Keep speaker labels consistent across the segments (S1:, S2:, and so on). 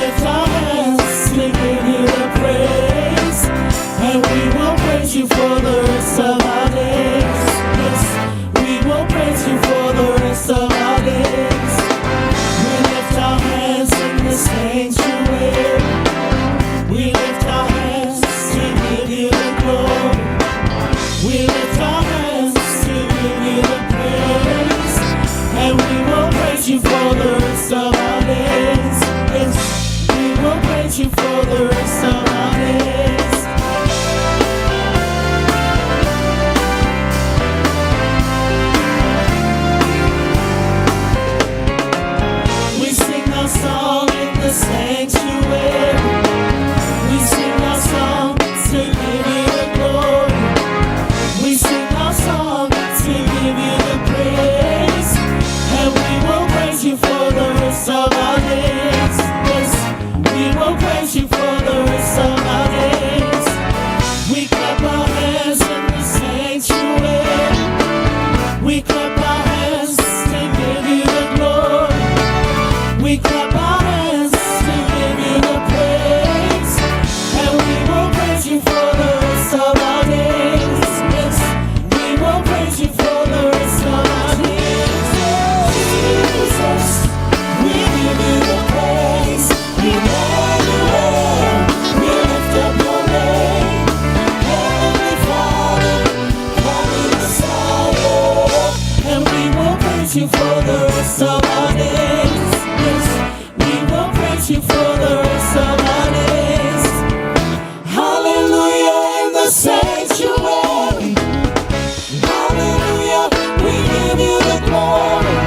S1: lift our hands to give you the praise, and we will praise you for the rest of our days. Yes, we will praise you for the rest of our days. We lift our hands in the sanctuary. We lift our hands to give you the glory. We lift our hands to give you the praise, and we will praise you for the rest of our days. Yes, we will praise you for the rest of our days. We sing our song in the sanctuary. We sing our song to give you the glory. We sing our song to give you the praise, and we will praise you for the rest of our days. Yes, we will praise you for the rest of our days. We clap our hands in the sanctuary. We clap our hands to give you the glory. We clap our hands to give you the praise, and we will praise you for the rest of our days. Yes, we will praise you for the rest of our days. Jesus, we give you the praise. Emmanuel, we lift up your name. Heavenly Father, Holy Messiah, and we will praise you for the rest of our days. Yes, we will praise you for the rest of our days. Hallelujah in the sanctuary. Hallelujah, we give you the glory.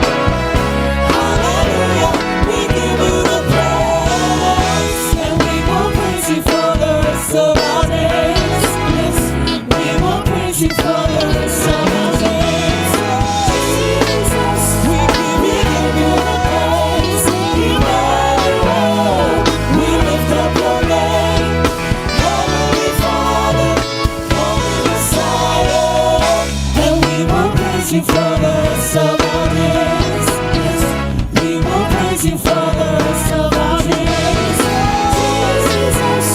S1: Hallelujah, we give you the praise. And we will praise you for the rest of our days. Yes, we will praise you for the rest of our days. Jesus, we give you the praise. Emmanuel, we lift up your name. Heavenly Father, Holy Messiah, and we will praise you for the rest of our days. Yes, we will praise you for the rest of our days. Jesus,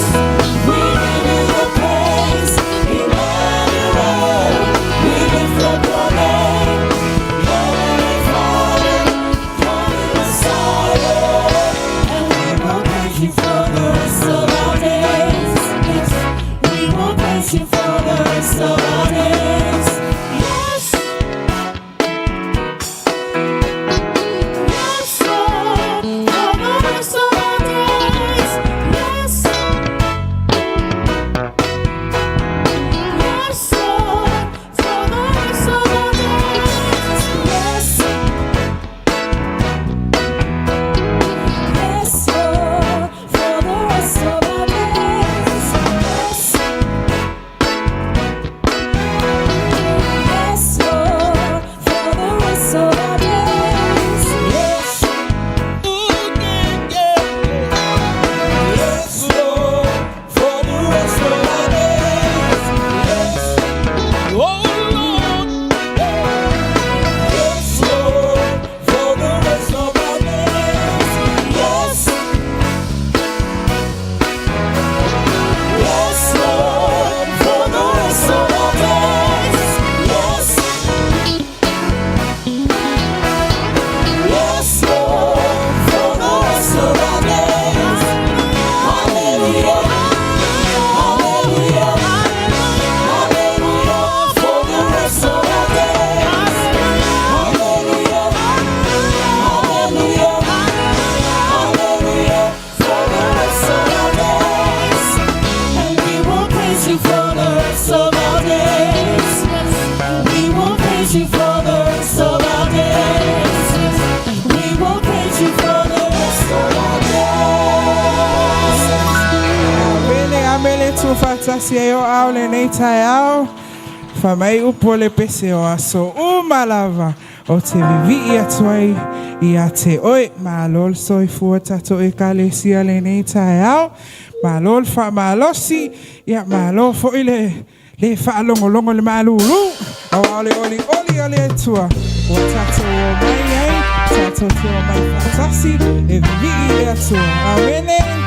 S1: we give you the praise. Emmanuel, we lift up your name. Heavenly Father, Holy Messiah, and we will praise you for the rest of our days. Yes, we will praise you for the rest of our days. Yes, yes, Lord, for the rest of our days. Yes, yes, Lord, for the rest of our days. Yes, yes, Lord, for the rest of our days. Yes. Yes, Lord, for the rest of our days. Yes,
S2: Ooh, yeah, yeah. Yes, Lord, for the rest of our days. Yes, oh Lord, yes, Lord, for the rest of our days. Yes, yes, Lord, for the rest of our days. Yes, yes, Lord, for the rest of our days. Hallelujah, hallelujah, hallelujah, for the rest of our days. Hallelujah, hallelujah, hallelujah, for the rest of our days.
S1: And we will praise you for the rest of our days. We will praise you for the rest of our days. We will praise you for the rest of our days.
S3: Amene, amene tuufaatasi ai o ao lenei taeao. Fai mai upu o le pese o aso uma lava ou te vivii atu ai ia te oe. Malo le soifua tatou Ekalesia lenei taeao. Malo le faamalosi, ia malo foi le le faalogologo i le malulu. Auā o le olioli o le Atua ua tatou omai ai, tatou te omai faatasi e vivii i le Atua. Amene.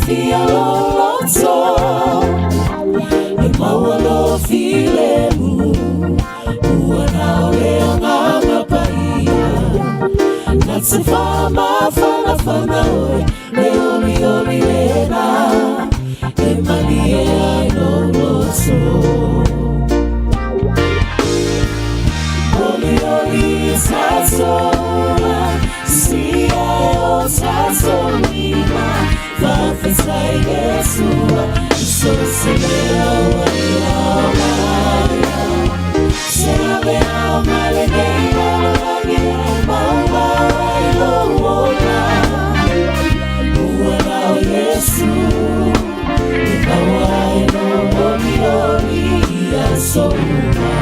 S1: Fia lou loto E maua lou filemu Ua na o le Agaga Paia Na te faamafanafana oe Le olioli lena E malie ai lou loto Olioli tatou Si ai o tatou lima Faafetai i le Atua I so o se mea ua ia maia Se ave ao mai lenei lalolagi E maumau ai lou ola Ua na o Iesu E maua ai lou olioli i aso uma.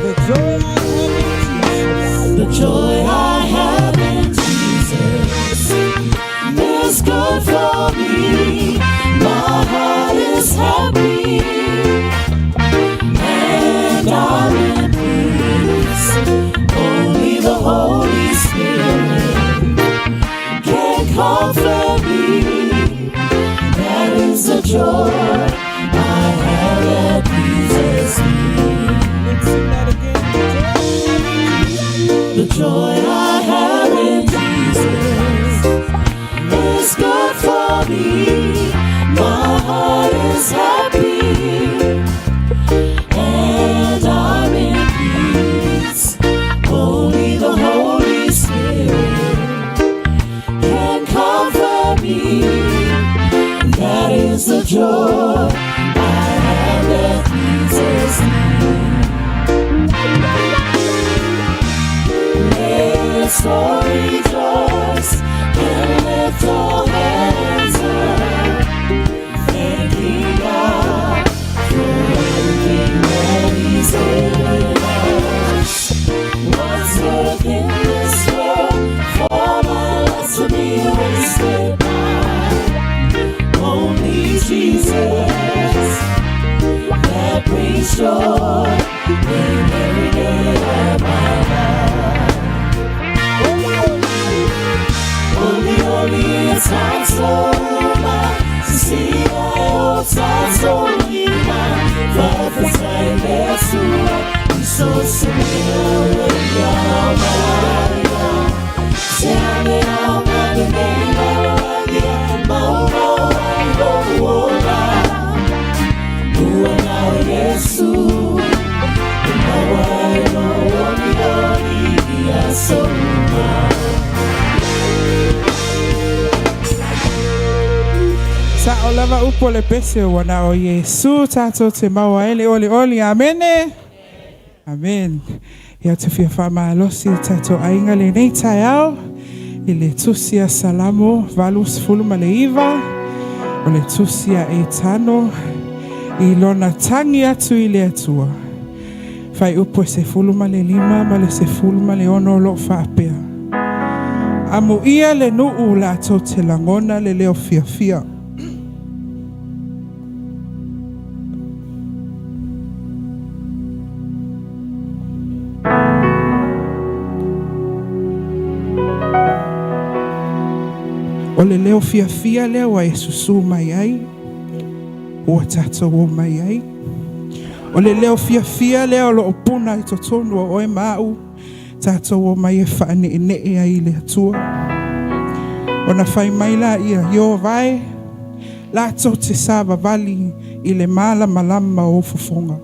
S3: The joy I have in Jesus.
S1: The joy I have in Jesus is good for me. My heart is happy and I'm in peace. Only the Holy Spirit can comfort me. That is the joy I have that pleases me.
S3: Let's sing that again.
S1: The joy I have in Jesus is good for me. My heart is happy and I'm in peace. Only the Holy Spirit can comfort me. That is the joy I have that pleases me. Let's all rejoice and lift our hands up, thanking God for everything that He's given us. What's worth in this world for my life to be wasted by? Only Jesus that brings joy in every day of my life. Olioli tatou uma, si ai o tatou lima, faafetai i le Atua, i so o se mea ua ia maia. Se ave ao mai lenei lalolagi e maumau ai lou ola. Ua na o Iesu, e maua ai lou olioli i aso uma.
S3: Sa'o lava upu o le pese ua na o Iesu tatou te maua ai le olioli. Amene. Amen. Ia te fia faamalosi i tatou aiga lenei taeao i le tusi a Salamo 89 o le tusi a Etano i lona tagi atu i le Atua. Fuaiupu e 15 ma le 16 o loo faapea. Amuia le nuu latou te lagona le leo fiafia. O le leo fiafia lea ua e susū mai ai, ua tatou o mai ai. O le leo fiafia lea o loo puna i totonu o oe ma a'u, tatou o mai e faaneenee ai i le Atua. Ona fai mai laia, Ieova e, latou te savavali i le malamalama o fofoga.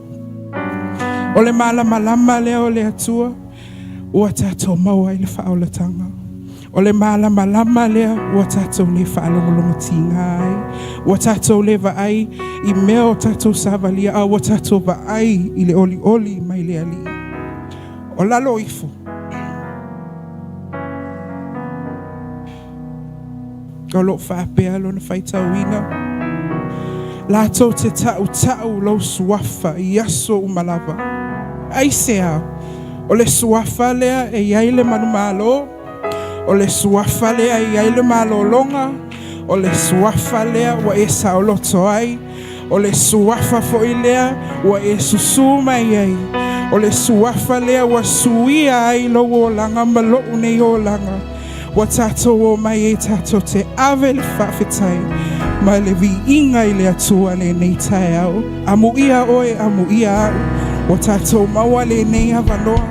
S3: O le malamalama lea o le Atua, ua tatou maua ai le faaolataga. O le malamalama lea ua tatou le faalogologotiga ai. Ua tatou le vaai i mea o tatou savalia, a ua tatou vaai i le olioli mai le Alii. O lalo ifo. O loo faapea lona faitauina. Latou te tautau lou suafa i aso uma lava. Aisea, o le suafa lea e i ai le manumalo, o le suafa lea e i ai le malologa, o le suafa lea ua e saoloto ai, o le suafa foi lea ua e susū mai ai, o le suafa lea ua suia ai lou olaga ma lou nei olaga. Ua tatou o mai e tatou te ave le faafetai. Ma le viiga i le Atua lenei taeao. Amuia oe, amuia au. Ua tatou maua lenei avanoa.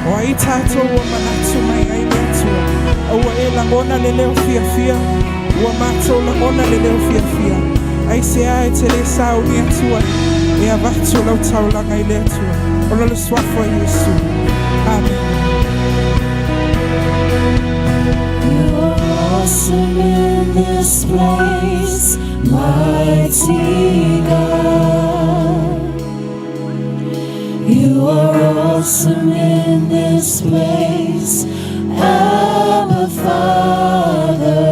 S3: O ai tatou ua manatu mai ai le Atua. Aua e lagona le leo fiafia. Ua matou lagona le leo fiafia. Aisea e te le sauni atu ai. E avatu lau taulaga i le Atua. Ona o le suafa o Iesu. Amene.
S1: You are awesome in this place, mighty God. You are awesome in this place, Abba Father.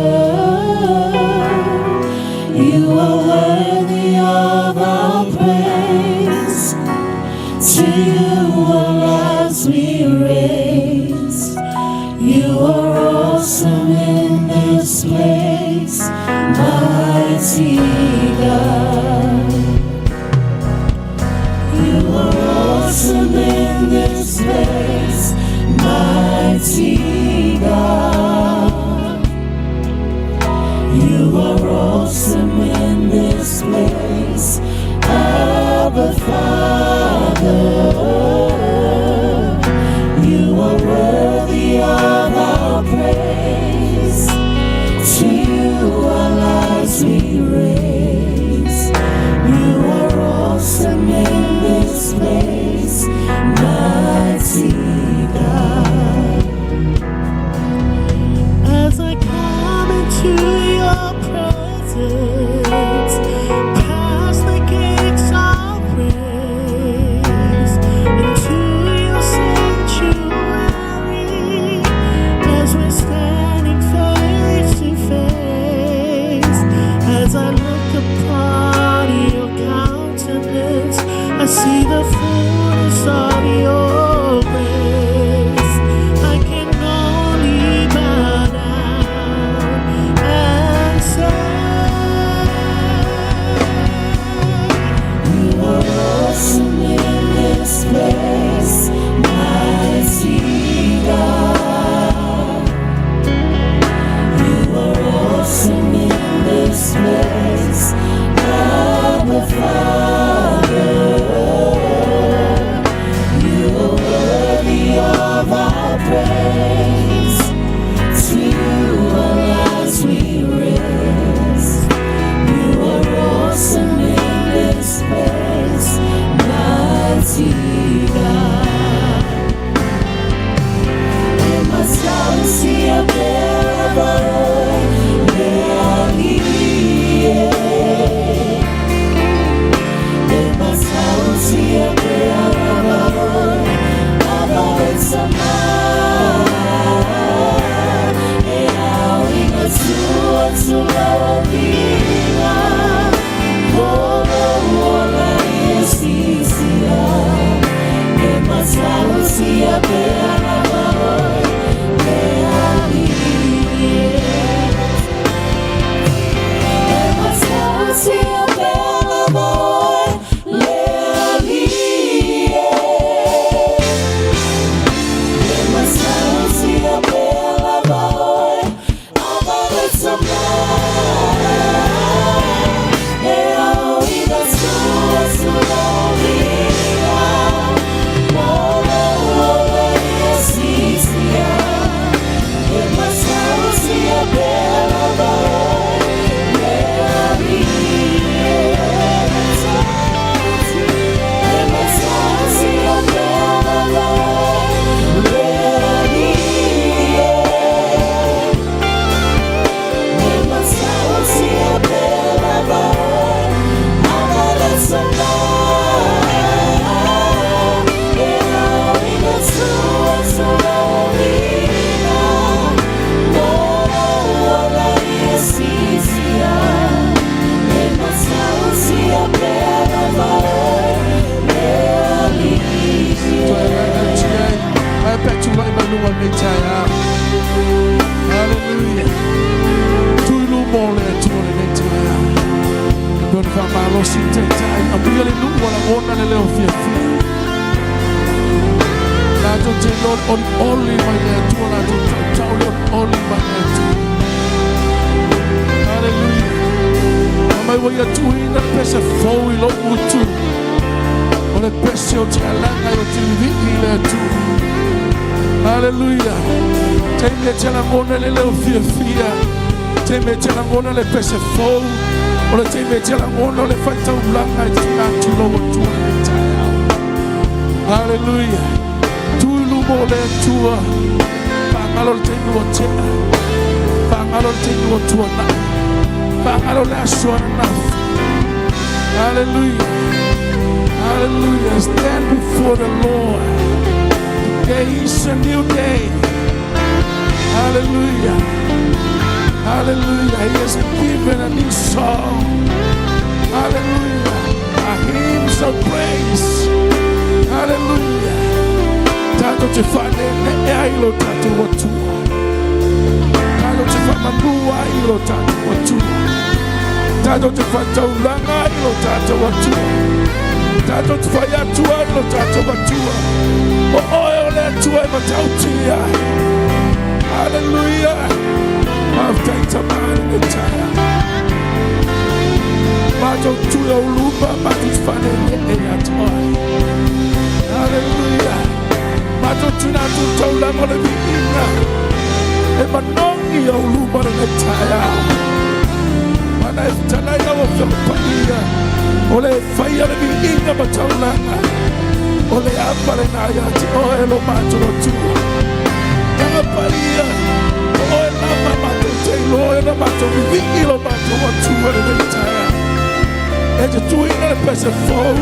S1: You are worthy of our praise. To you our lives we raise. You are awesome in this place, mighty God. You are awesome in this place, mighty God. You are awesome in this place, Abba Father. You are worthy of our praise. To you our lives we raise. You are awesome in this place, mighty God. As I come into your presence, past the gates of praise, into your sanctuary, as we're standing face to face, as I look upon your countenance, I see the fullness of your grace. I can only bow down and say, You are awesome in this place, mighty God. You are awesome in this place, Abba Father. You are worthy of our praise. To you our lives we raise. You are awesome in this place, mighty God. E matautia pea lava oe, le Alii e. E matautia pea lava oe, lava oe Tama. E ao i ga atu lau viiga, po lou ola ia siisia. E matautia pea lava oe, le Alii e. E matautia pea lava oe, le Alii e. E matautia pea lava oe, lava oe Tama. E ao i ga atu lau viiga, po lou ola ia siisia. E matautia pea lava oe, le Alii e. E matautia pea lava oe, le Alii e. E matautia pea lava oe, lava oe Tama. E ao i ga atu lau viiga, po lou ola ia siisia. E matautia pea lava oe, le Alii e.
S4: Ai pe tulai mai luga lenei taeao. Hallelujah. Tui lumo le Atua lenei taeao. E pei ona faamalosi taitai. Amuia le nuu ua lagona le leo fiafia. Latou te iloa le olioli mai le Atua, latou tautau le olioli mai le Atua. Hallelujah. Ia tuuina le pese fou i lou gutu. O le pese o te alaga i o te vivii i le Atua. Haleluia. Taimi e te lagona le leo fiafia. Taimi e te lagona le pese fou. O le taimi e te lagona o le faitaulaga e tuuina atu i lou Atua lenei taeao. Haleluia. Tu i luma o le Atua. Faagalo le taimi ua tea. Faagalo le taimi ua tuanai. Faagalo le aso ananafi. Hallelujah. Hallelujah. Stand before the Lord. Today is a new day. Hallelujah. Hallelujah. He has given a new song. Hallelujah. A hymns of praise. Hallelujah. Tatou te faaneenee ai lo tatou Atua. Tatou te faamanua ai lo tatou Atua. Tatou te faataulaga ai lo tatou Atua. Tatou te fai atu ai lo tatou Atua. O oe o le Atua e matautia. Hallelujah. Faafetai Tama lenei taeao. Matou tu i ou luma, matou te faaneenee ia te oe. Hallelujah. Matou tuuina atu le taulaga o le viiga e manogi i ou luma lenei taeao. Mana e fetalai lau Afioga Paia, o le faia le viiga ma taulaga, o le apa lena ia te oe lo matou Atua. Taga Paia, o oe lava matou te iloa e na matou vivii lo matou Atua lenei taeao. E te tuuina le pese fou,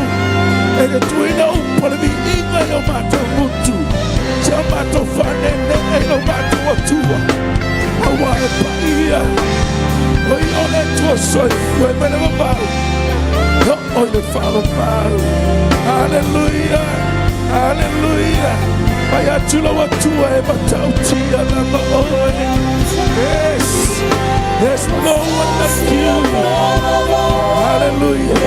S4: e te tuuina upu o le viiga i o matou gutu, se o matou faaneenee i lo matou Atua. Aua e paia, o ia o le Atua soifua e mai le vavau, e oo i le faavavau. Haleluia, haleluia. Fai atu lau Atua e matautia lava oe. Yes, there's no one like you. Hallelujah.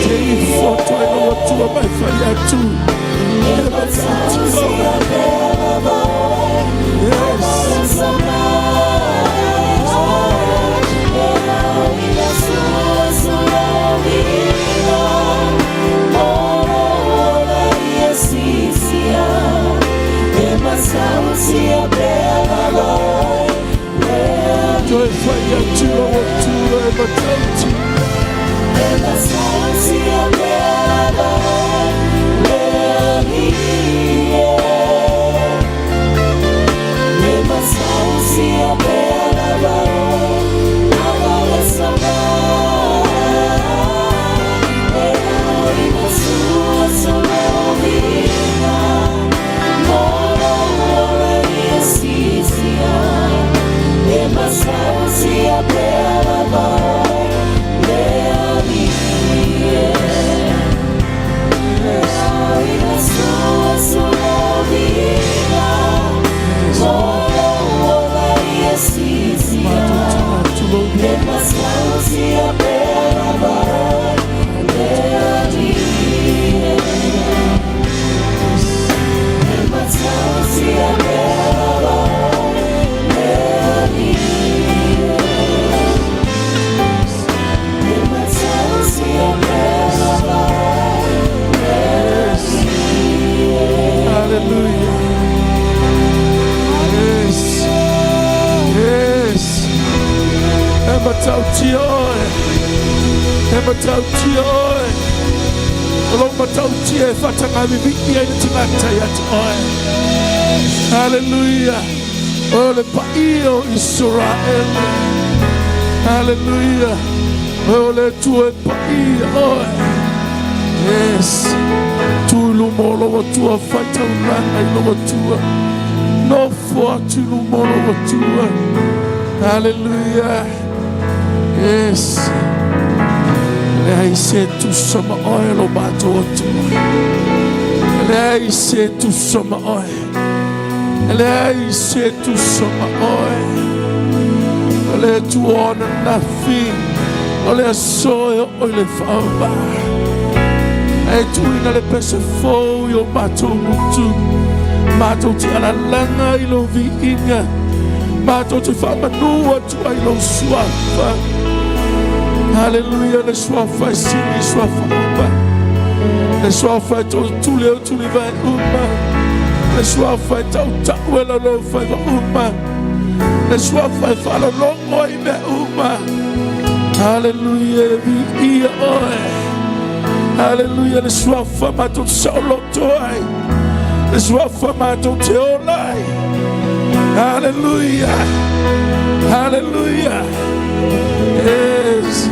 S4: Te i foto ai lau Atua mai fai atu. E matautia oe. Yes. Toe fai atu lau Atua e matautia. Matou tuuina atu lou viiga. Hallelujah. Yes. Yes. E matautia oe. E matautia oe. O lou matautia e faatagavivii ai le tagata ia te oe. Hallelujah. O le paia o Isaraele. Hallelujah. O le Atua e paia oe. Yes. Tu i luma o lou Atua faitaulaga i lou Atua. Nofo atu i luma o lou Atua. Hallelujah. Yes. Leai se tusa ma oe lo matou Atua. Leai se tusa ma oe. Leai se tusa ma oe. O le Atua ananafi, o le aso e oo i le faavavau. E tuuina le pese fou i o matou gutu. Matou te alalaga i lou viiga. Matou te faamanu atu ai lou suafa. Haleluia le suafa e sili suafa uma. Le suafa e tootuli o tulivae uma. Le suafa e tautau e laulofaiva uma. Le suafa e faalologo ai mea uma. Haleluia e viia oe. Haleluia le suafa matou te saoloto ai. Le suafa matou te ola ai. Haleluia. Haleluia. Yes.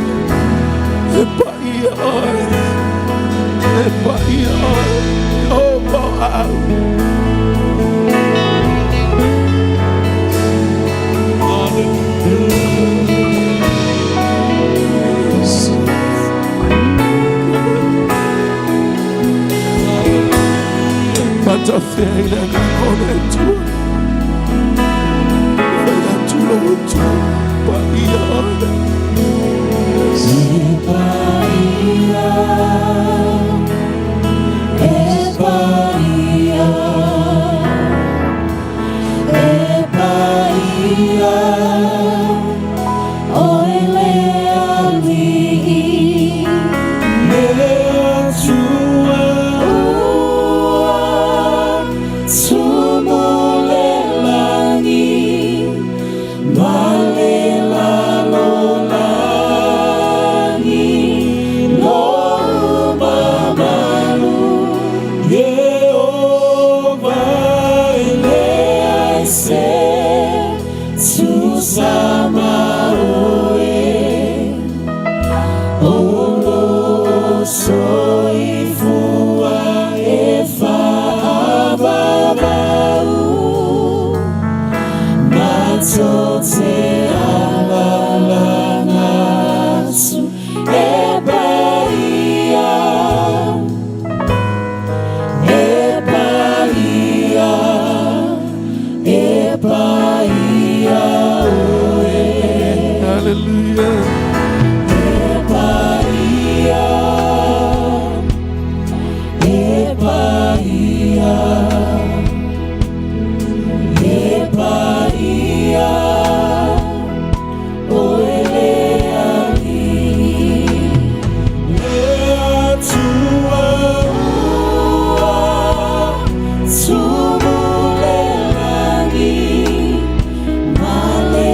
S4: E paia oe. E paia oe. O au. Yes. Matafea i le agaga o le Atua. Fai atu lau Atua. Paia oe.
S2: E paia, e paia, e paia, oe le Alii.
S1: Le Atua.
S2: Ua tumu le lagi, ma le lalolagi, lou mamalu.
S1: Ieova e
S2: Leai se tusa ma oe, o lou soifua e faavavau, matou te alalaga atu e paia, e paia, e paia oe.
S4: Haleluia.
S2: E paia, e paia, e paia, oe le Alii.
S1: Le Atua.
S2: Ua tumu le lagi, ma le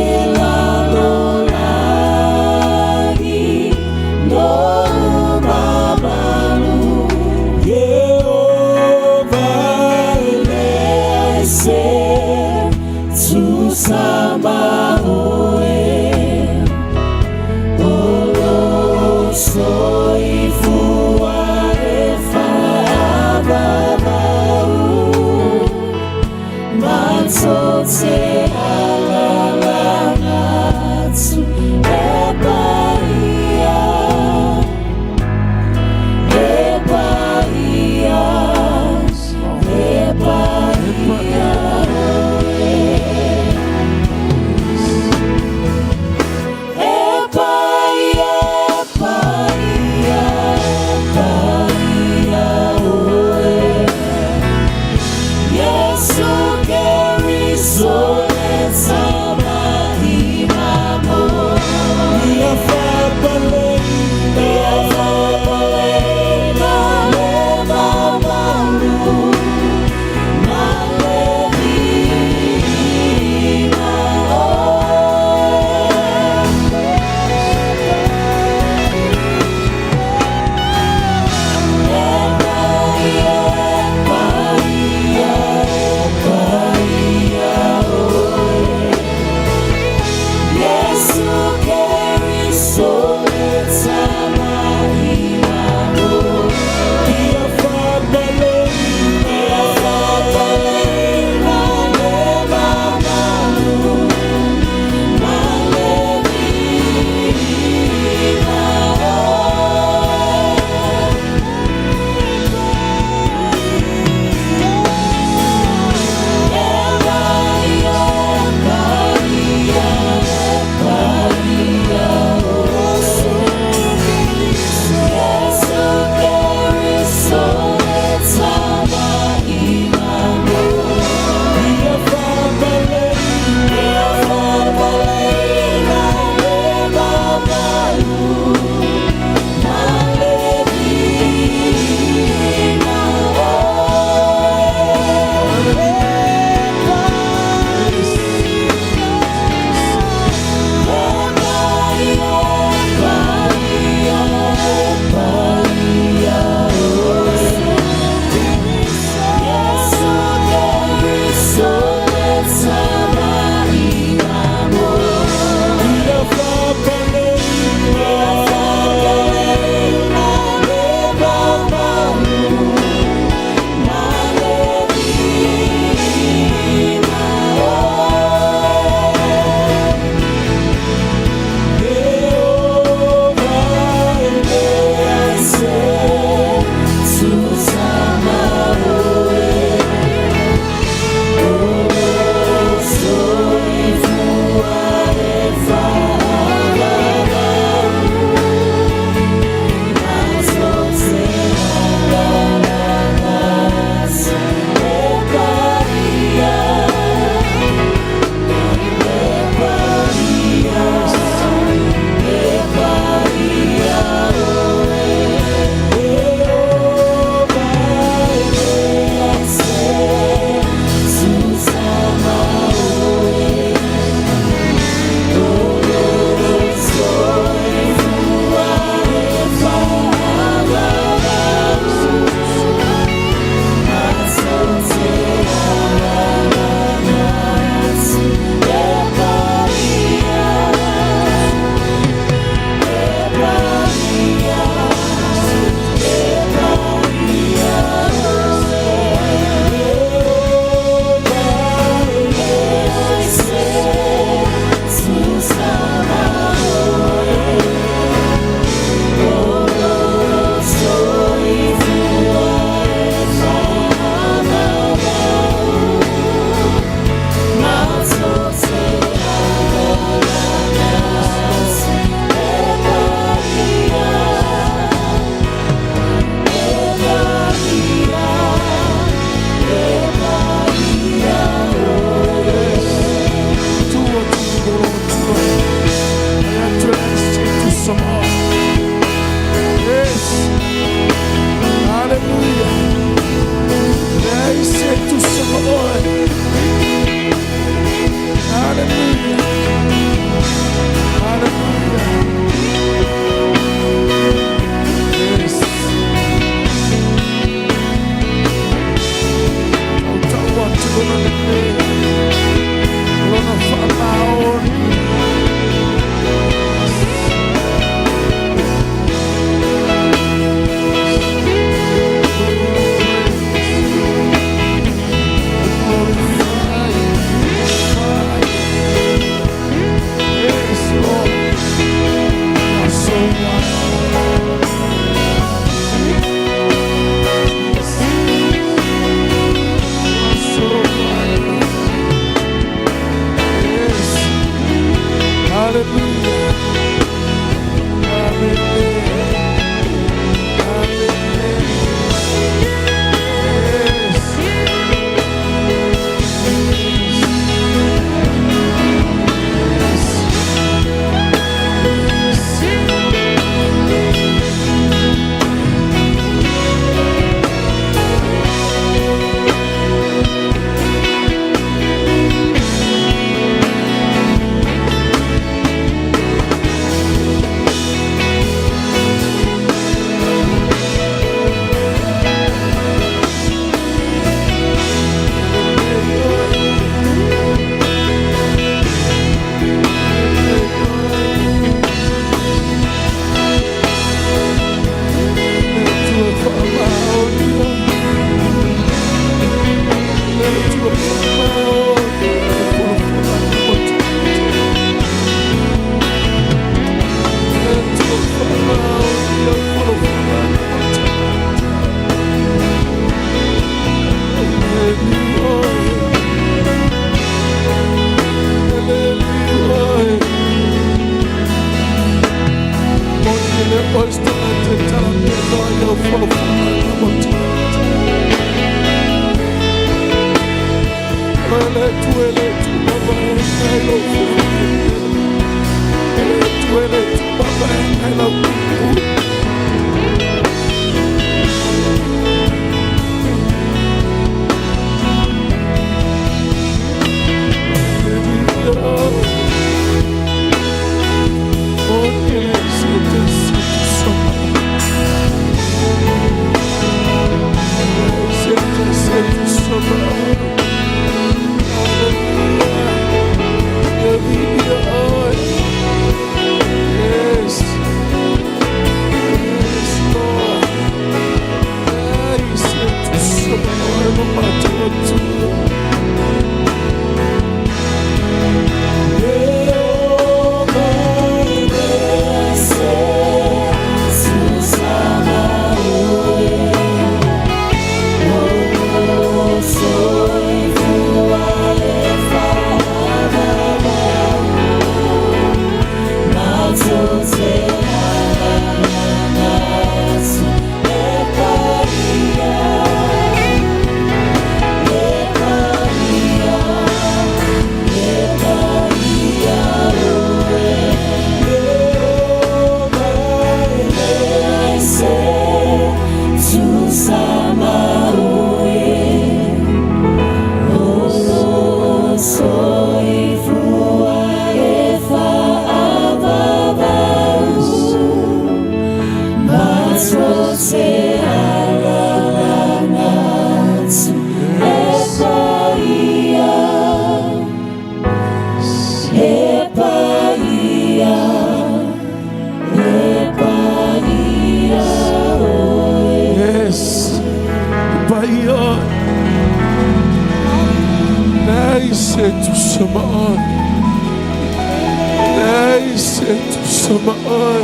S4: Tutusa ma oe.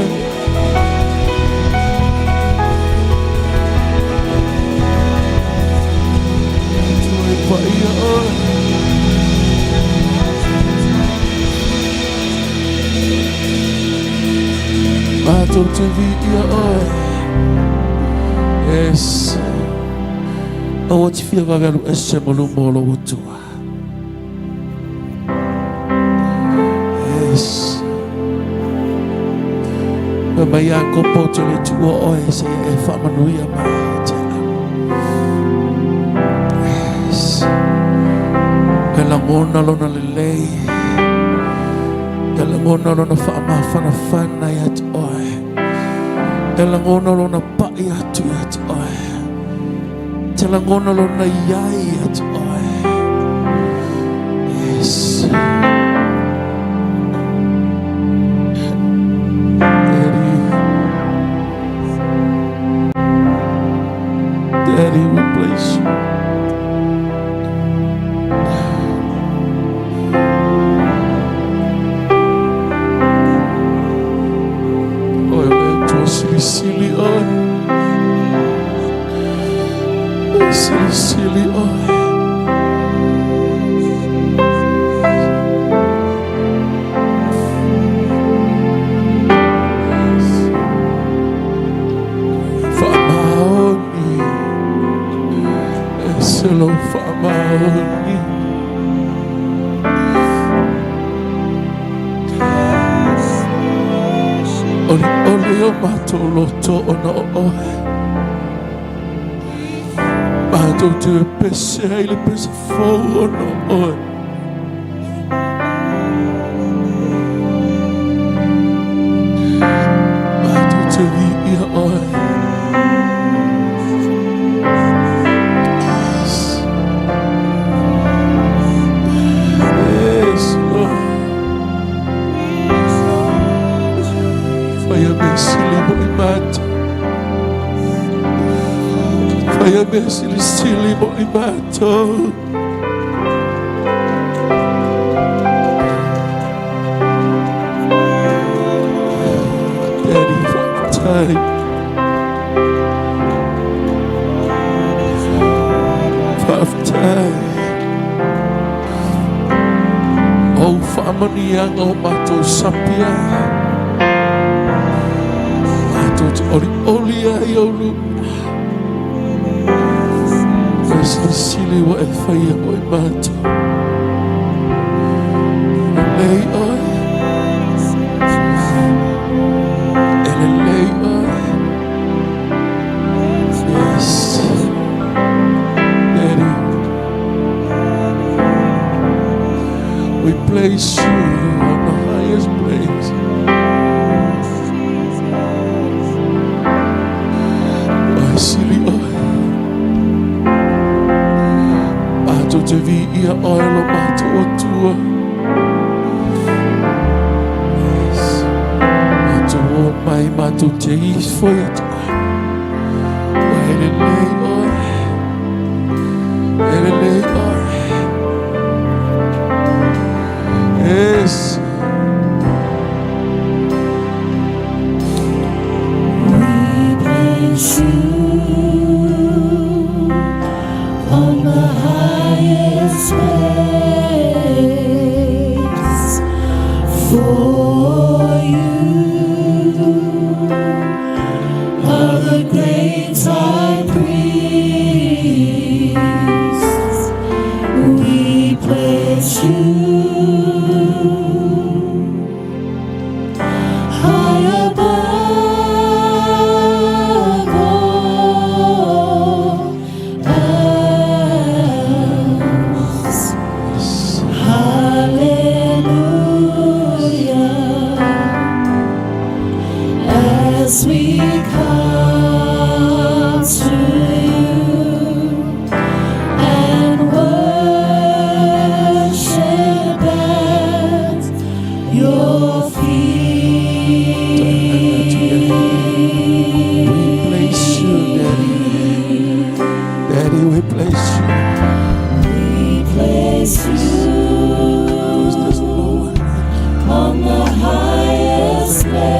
S4: Atua e paia oe. Matou te viia oe. Yes. Aua te fia vave alu ese ma luma o lou Atua. Yes. Fai mai Iakopo ou te le tuua oe se e faamanuia mai ia te au. Yes. E lagona lona lelei. E lagona lona faamafanafana ia te oe. E lagona lona pai atu ia te oe. Te lagona lona iai ia te oe. Yes. Daddy. Daddy, we bless you. Oe o le Atua silisili oe. E silisili oe. Faamaoni. E se lou faamaoni. Olioli o matou loto ona o oe. Matou te pese ai le pese fou ona o oe. Matou te viia oe. Yes. Yes, Lord. Faia mea sili mo i matou. Faia mea silisili mo i matou. Daddy, faafetai. Faafetai. O faamanuiaga o matou sapi ai. Matou te olioli ai i ou luma. E silisili ua e faia mo i matou. Lelei oe. E lelei oe. Yes. Daddy. We place you on the highest place. Ua e sili oe. Matou te viia oe lo matou Atua. Yes. Matou o mai matou te ifo ia te oe. Ua e lelei oe. E lelei oe. Yes.
S1: We place you on the highest place, for you are the great high priest. We place you high above all else. Hallelujah. As we come to you and worship at your feet.
S4: We place you, Daddy. Daddy, we place you.
S1: We place you
S4: Because there's no one like
S1: on the highest place.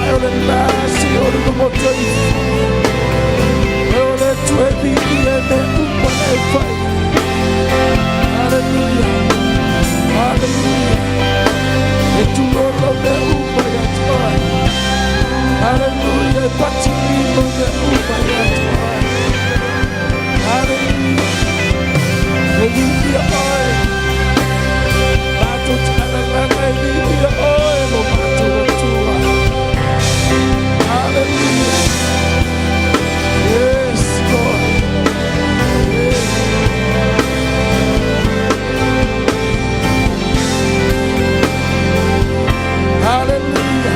S4: Ae o le la se o le moto ifo. E o le Atua e viia i mea uma na e fai. Haleluia. Haleluia. E tulola mea uma ia te oe. Haleluia. E patilima mea uma ia te oe. Haleluia. E viia oe. Matou te alalaga e viia oe lo matou Atua. Haleluia. Yes, Lord. Yes. Haleluia.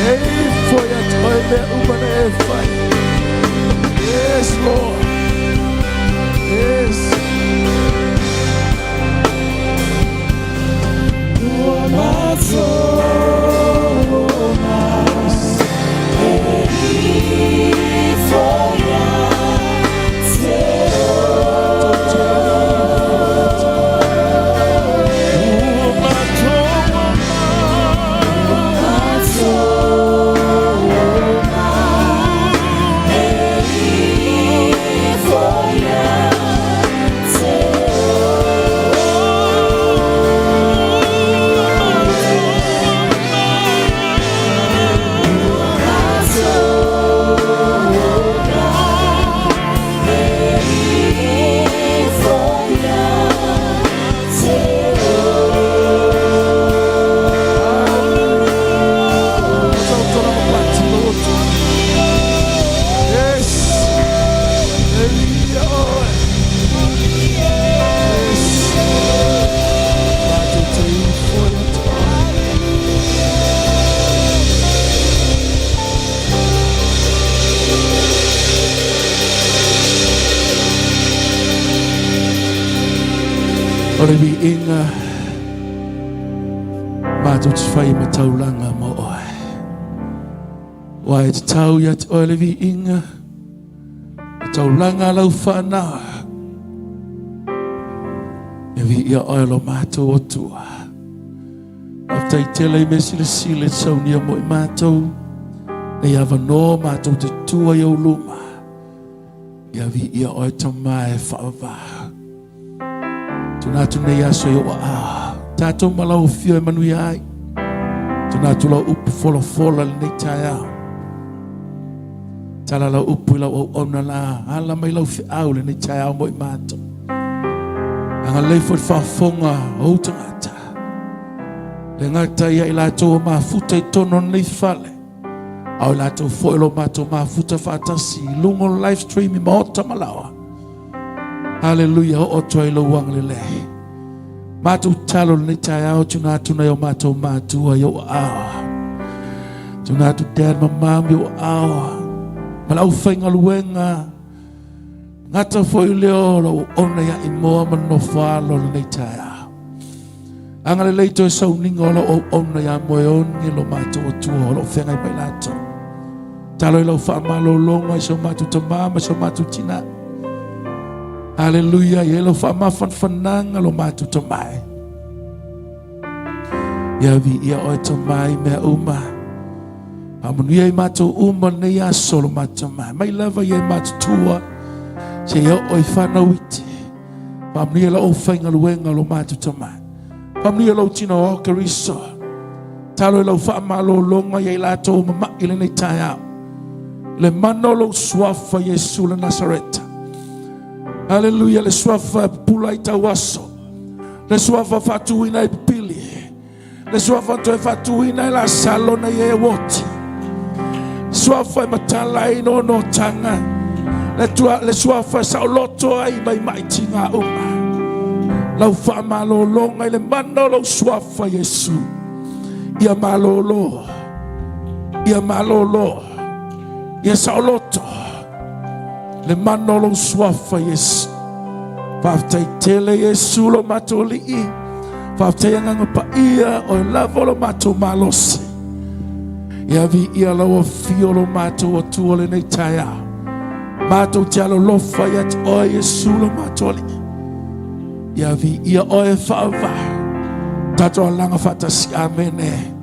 S4: E ifo ia te oe mea uma na e fai. Yes, Lord. Yes. Yes. E ia oe. Yes. Matou te ifo ia te oe. O le viiga matou te fai ma taulaga mo oe. Ua e tatau ia te oe le viiga, le taulaga a lau whanau. E viia oe lo matou Atua. Faafetai tele i mea silasila e saunia mo i matou. Nei avanoa matou te tua i ou luma. Ia viia oe Tama e whaavā. Tuna atu nei aso i o a. Tātou ma lau fio e manuia ai. Tuna atu lau upu folafola le nei taeao. Tala lau upu i lau auauna la. Ala mai lau feau le nei taeao mo i mātou. Anga lei fo i whaafonga o ou tangata. Le ngata ia i lātou o mafuta i tono nei fale. Ao i lātou foi lo mātou mafuta whaatasi i lunga o live stream i maota malawa. Haleluia, o oto ai lou agalelei. Mātou talo lenei taeao tuna atu nei o mātou mātua i o ao. Tuna atu dad ma mom i o ao. Ma lau whaingaluenga. Ngata foi leo lau ona ia i moa ma nofo alo lenei taeao. Agalelei toe sauniga o lau auauna ia Moeone lo matou Atua o lo o feagai mai latou. Talo i lau faamalologa i so matou tamā ma so matou tinā. Haleluia, i ai lau faamafanafanaga lo matou tamae. Ia viia oe Tama i mea uma. Faamanuia i matou uma lenei aso lo matou tamae. Mai lava ia i matutua seia oo i whanau iti. Faamanuia lau aufaigaluega lo matou Tama. Faamanuia lou tino o Keriso. Talo i lau faamalologa ia i latou o mama'i lenei taeao. Le mana o lou suafa Iesu le Nasareta. Haleluia, le suafa e pupula i tau aso. Le suafa faatuina i pipili. Le suafa toe faatuina i Lasalo na ia e oti. Suafa e matala ai nonotaga. Le, tua, le suafa e saoloto ai mai mai tinga uma. Lau faamalologa i le mana o lou suafa Iesu. Ia malolo. Ia malolo. Ia saoloto. Le mana o lou suafa Iesu. Faafetai tele Iesu lo matou Alii. Faafetai agaga paia o e lava o lo matou malosi. Ia viia lau afio lo matou Atua lenei taeao. Matou te alolofa ia te oe Iesu lo matou Alii. Ia viia oe e faava. Tatou alaga faatasi. Amene.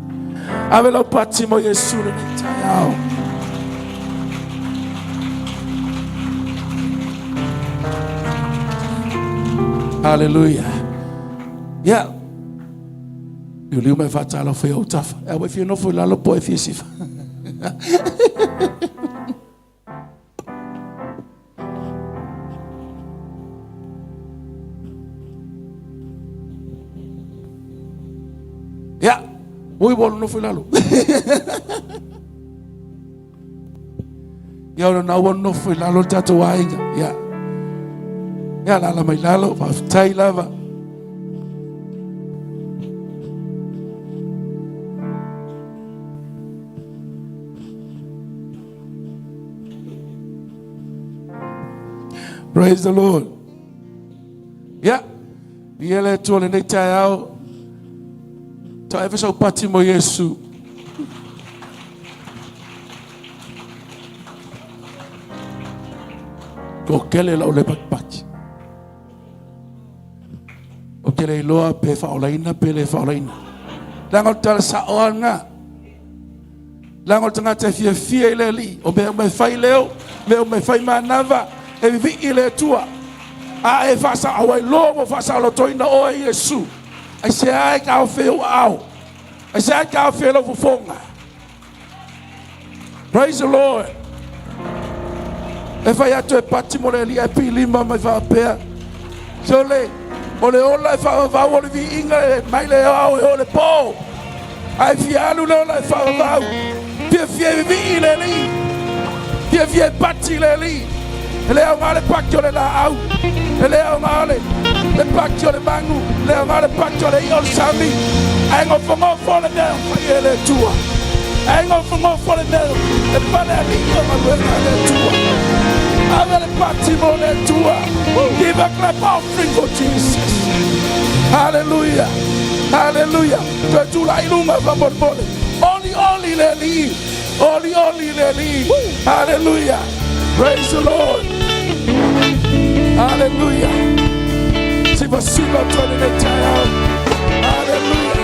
S4: Ave lau pati mo Iesu lenei taeao. Hallelujah. Yeah. Liuliu mai faatalofa i ou tafa. E aua e fia nofo i lalo po e fia sifa. Ia, ui ua nofo i lalo. Ia ona na ua nofo i lalo le tatou aiga. Ia. Ia lala mai lalo, faafetai lava. Praise the Lord. Yeah. Ia le Atua lenei taeao. Ta eve sau pati mo Iesu. Ko kele lau le patipati. O te le iloa pe whaolaina pe le whaolaina. Leaga o le tala sao lava lena. Leaga o le tagata e fiafia i le Alii, o mea uma e fai leo, mea uma e fai manava, e vivii i le Atua. A e faasao ai loa ua faasaolotoina oe e Iesu. Aisea e taofi ai ou aao? Aisea e taofi ai lau fofoga? Praise the Lord. E fai atu e pati mo le alii ae pilima mai faapea. Se o le, o le ola e faavavau o le viiga e mai le ao e o le po. Ae fia alu le ola e faavavau. Fiafia e vivii le alii. Fiafia e pati le alii. E le aoga le pati o le laau. E le aoga le, le pati o le manu. E le aoga le pati o le ia o le sami. Ae nofonofo le mea e fai e le Atua. Ae nofonofo le mea e pale alii o galuega a le Atua. Ave le pati mo le Atua. Give a clap offering for Jesus. Hallelujah. Hallelujah. Toe tulai lunga faamolemole. Oli oli le alii. Oli oli le Alii. Hallelujah. Praise the Lord. Hallelujah. Siva siva atu ai lenei taeao. Hallelujah.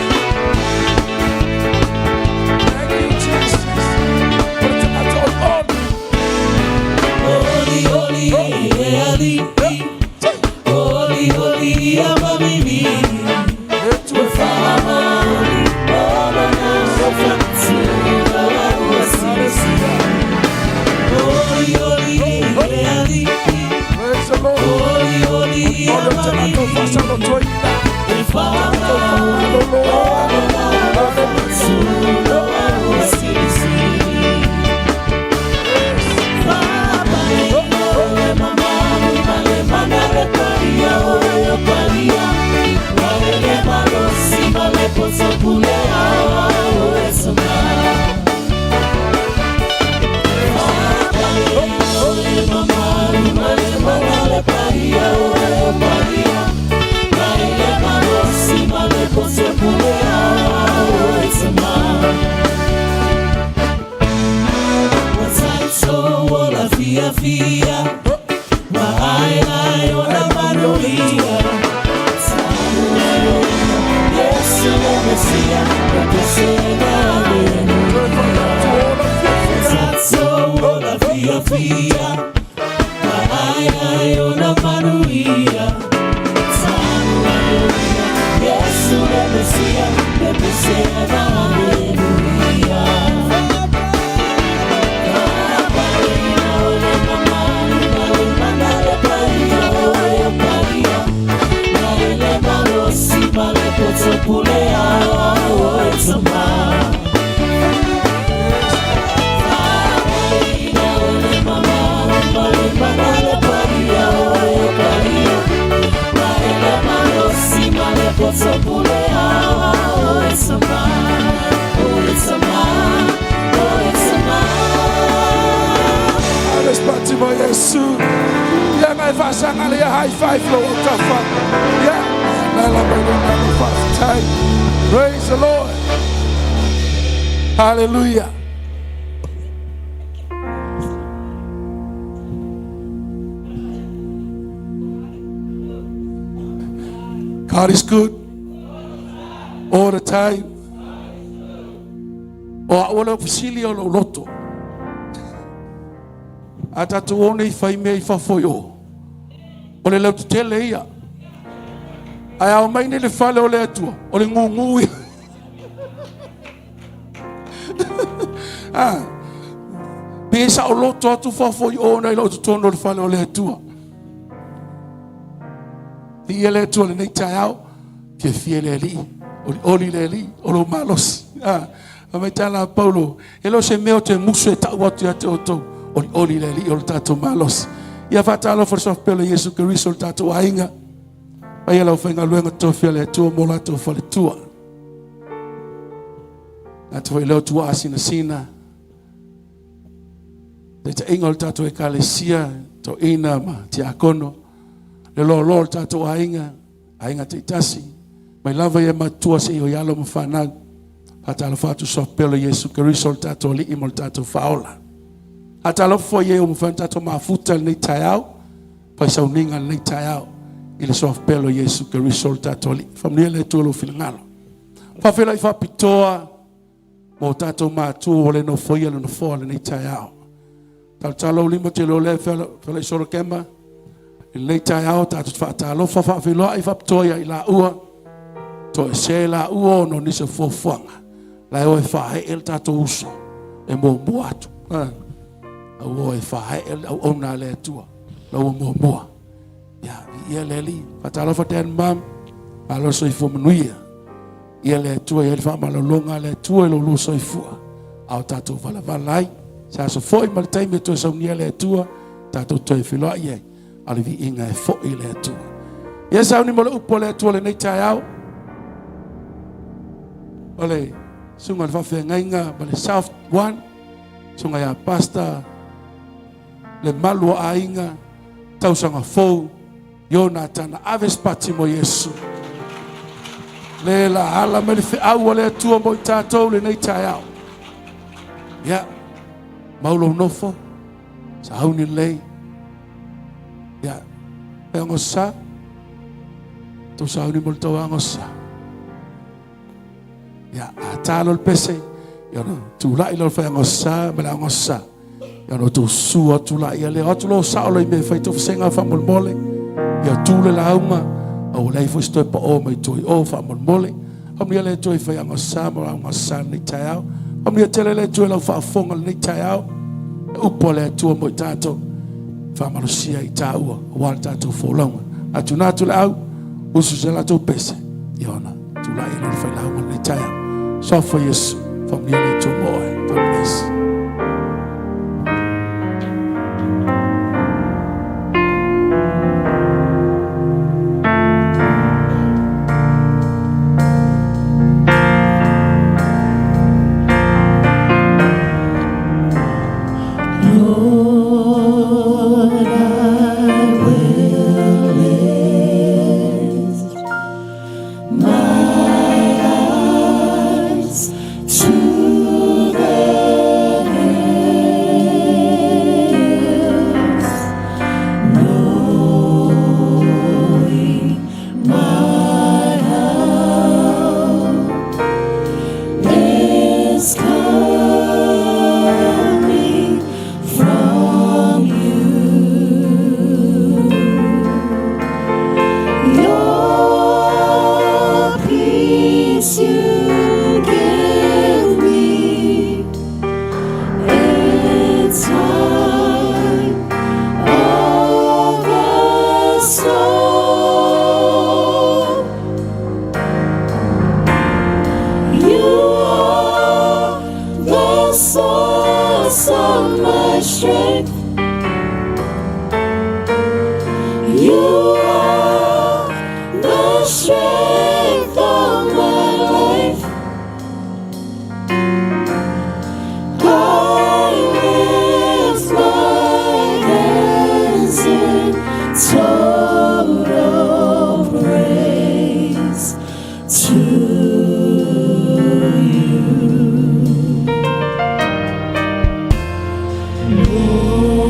S4: Thank you, Jesus. O le tagata olioli.
S1: Oli oli e alii. Oli oli ia mamimi.
S4: E tu e
S1: Whaamaoli o lona Oli oli e alii.
S4: Praise the Lord.
S1: Oli oli ia
S4: O le tagata
S1: mamimi.
S4: faasalotoina.
S1: Whaamaoli o lona Fia fia, wa ai ai o na manuia. Yesu le Mesia, o Tatso o la fia fia, wa ai ai o na manuia. Yesu le Mesia, le Mesia, Hallelujah.
S4: Ave se pati mo Iesu. Ia ngai faasanga le ia high five lo o tafa. Ia. La la mai le nalo faafetai. Praise the Lord. Hallelujah. God is good all the time. O au o le fesili o lou loto. A tatou o nei fai mea i fafo i o, o le lautetele ia. Ae a omai nei le fale o le Atua, o le gugu ia. Ah, pe saoloto atu fafo i o nai lo totonu o le fale o le Atua. Viia le Atua lenei taeao, fiafia le Alii, olioli le Alii, o lou malosi. Ah, fai mai tala a Paulo, e le o se mea o te musu e tau atu ia te outou, olioli le Alii o le tatou malosi. Ia faatalofa le suafa pele o Iesu Keriso o le tatou aiga. Paia lau faigaluega tofi a le Atua mo latou faletua. Atu foi leo tua asinasina. Taitaiga o le tatou ekalesia, toeaina ma tiakono, le loaloa o le tatou aiga, aiga taitasi, mai lava ia matua seia o i alo ma fanau. Faatalofa atu suafa pele o Iesu Keriso o le tatou Alii ma le tatou Faaola. Faatalofa foi i e ua mafai ona tatou mafuta i lenei taeao, fai sauniga i lenei taeao i le suafa pele o Iesu Keriso o le tatou Alii. Faamanuia le Atua i lou finagalo. Faafeiloai faapitoa mo tatou matua ua le nofoia le nofoa lenei taeao. Talotalo lima te leo lea felai solo kema. I lenei taeao tatou te faatalofa faafeiloai faapitoa ia i laua. Toesea i laua ona o nisi o fuafuaga. La e o e faaee le tatou uso e muamua atu. Ua o e faaee le auauna a le Atua. La ua muamua. Ia, viia le Alii. Faatalofa Dad and Mom. Malo soifua manuia. Ia le Atua i ai le faamalologa a le Atua i lo lua soifua, a o tatou valavala ai. Se aso foi ma le taimi e toe saunia le Atua, tatou toe feiloai ai, a o le viiga e foi i le Atua. Ia sauni mo le upu a le Atua lenei taeao. O le susuga i le faafeagaiga ma le South One, susuga ia Pastor le malu o aiga, tausaga fou, Ionatana, ave se pati mo Iesu. Le la ala mai le feau a le Atua mo i tatou lenei taeao. Ia, mau lou nofo, sauni lelei. Ia, e agosa, tou sauni mo le tau agosa. Ia, a talo le pese, ia ona tulai lea o le faiagosa ma le agosa. Ia ona outou susu atu la ia lea. O atu loa sao loa i mea e fai toufesega faamolemole. Ia tu le lauga, a ua leai foi se toe pao mai tua i o faamolemole. Faamanuia le Atua i faiagosa ma agosa lenei taeao. Faamanuia tele le Atua i lau faafofoga lenei taeao. E upu a le Atua mo i tatou. Faamalosia i tāua aua le tatou folauga. A tuna atu le au, usu se latou pese. Ia ona tulai e le failauga lenei taeao. Suafa Iesu, faamanuia le Atua mo oe. God bless.
S1: Lord, I will lift my eyes to the hills, knowing my help is coming from you. Your peace you give me in time of the storm. You are the source of my strength. You are the strength of my life. I lift my hands in total praise to you. Lord.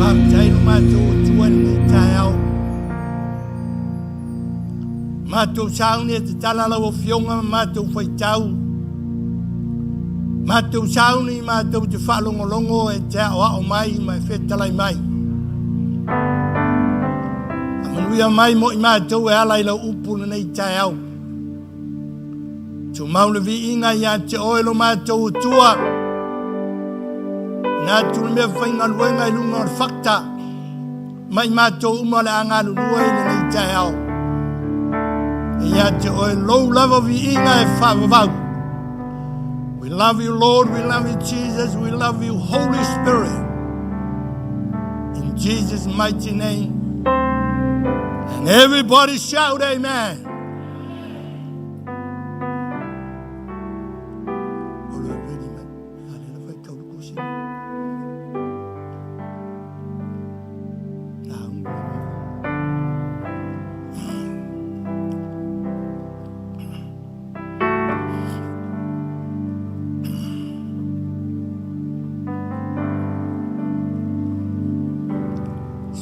S5: Faafetai lo matou Atua i lenei taeao. Matou sauni e tatala lau Afioga ma matou faitau. Matou sauni matou te faalogologo e te aoao mai ma e fetalai mai. Faamanuia mai mo i matou e ala i lau upu lenei taeao. Tumau le viiga ia te oe lo matou Atua. Na atu le mea faigaluega i luga o le fakta ma i matou uma o le a galulue i lenei taeao. Ia te oe lou lava viiga e faavavau. We love you, Lord. We love you, Jesus. We love you, Holy Spirit. In Jesus' mighty name. And everybody shout, Amen.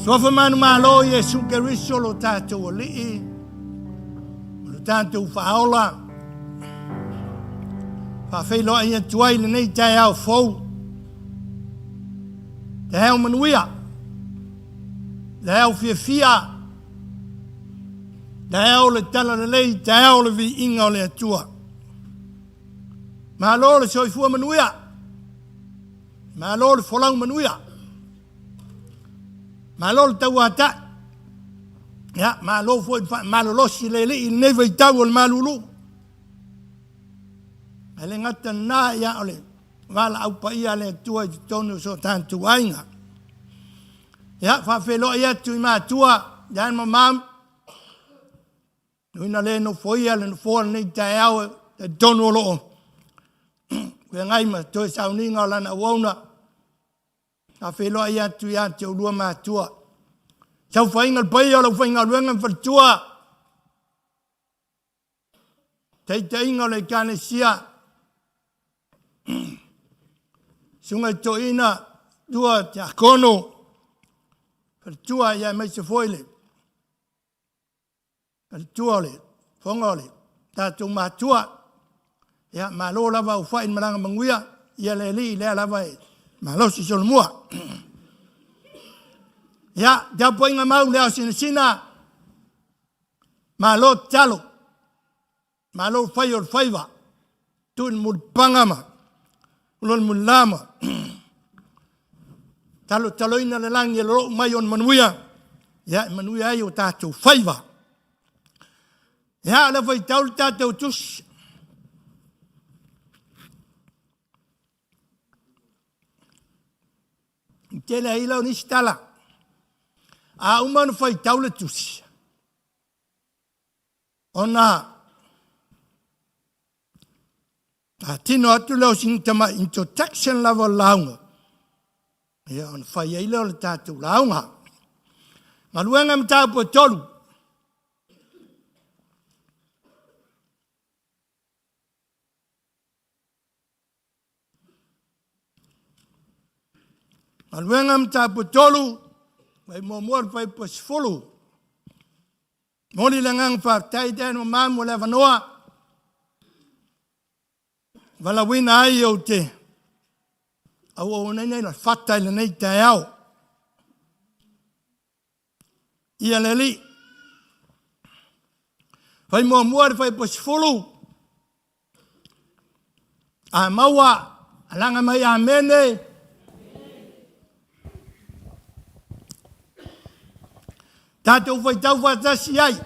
S5: Suafa manumalo Iesu Keriso lo tatou Alii, ma lo tatou Faaola. Faafeiloai atu ai lenei taeao fou. Taeao manuia. Taeao fiafia. Taeao le tala lelei, taeao le viiga o le Atua. Malo le soifua manuia. Malo le folau manuia. Malo le tauatai. Ia, malo foi le faamalolosi le alii i lenei vaitau o le malulu. Ae le gata lena, ia, o le valaau paia a le Atua i totonu o so tatou aiga. Ia, faafeiloai atu i matua, Dad ma Mom, Nui na le nofoia le nofoa lenei taeao e talitonu o loo feagai ma toe sauniga o lana auauna. Faafeiloai atu ia te oulua matua. Saofaiga le paia o le aufaigaluega ma faletua. Taitaiga o le Ekalesia. Susuga i toeaina tua tiakono faletua ia aemaise foi le faletua o le fofoga o le tatou matua. Ia, malo lava au fai i le malaga manuia, ia le alii lea lava e malosi solomua. Ia, tapuaiga mau le ao sinasina, malo tatalo, malo fai o le faiva, tuu i le mulipaga ma ulo le mulila ma talotaloina le lagi e lolou mai ona manuia, ia e manuia ai o tatou faiva. Ia, o le faitau le tatou tusi. I tele ai lea o nisi tala. A uma ona faitau le tusi, ona faatino atu lea o sina tamai introduction lava o le lauga, ia ona fai ai lea o le tatou lauga. Galuega mataupu e tolu. Galuega mataupu e tolu, mai muamua le fuaiupu e 10. Momoli le agaga faafetai i Dan ma Mā mo le avanoa. Valaauina ai ou te auaunaina i le fata i lenei taeao. Ia le Alii. Fai muamua le fuaiupu 10. A maua, alaga mai Amene. Tatou faitau faatasi ai.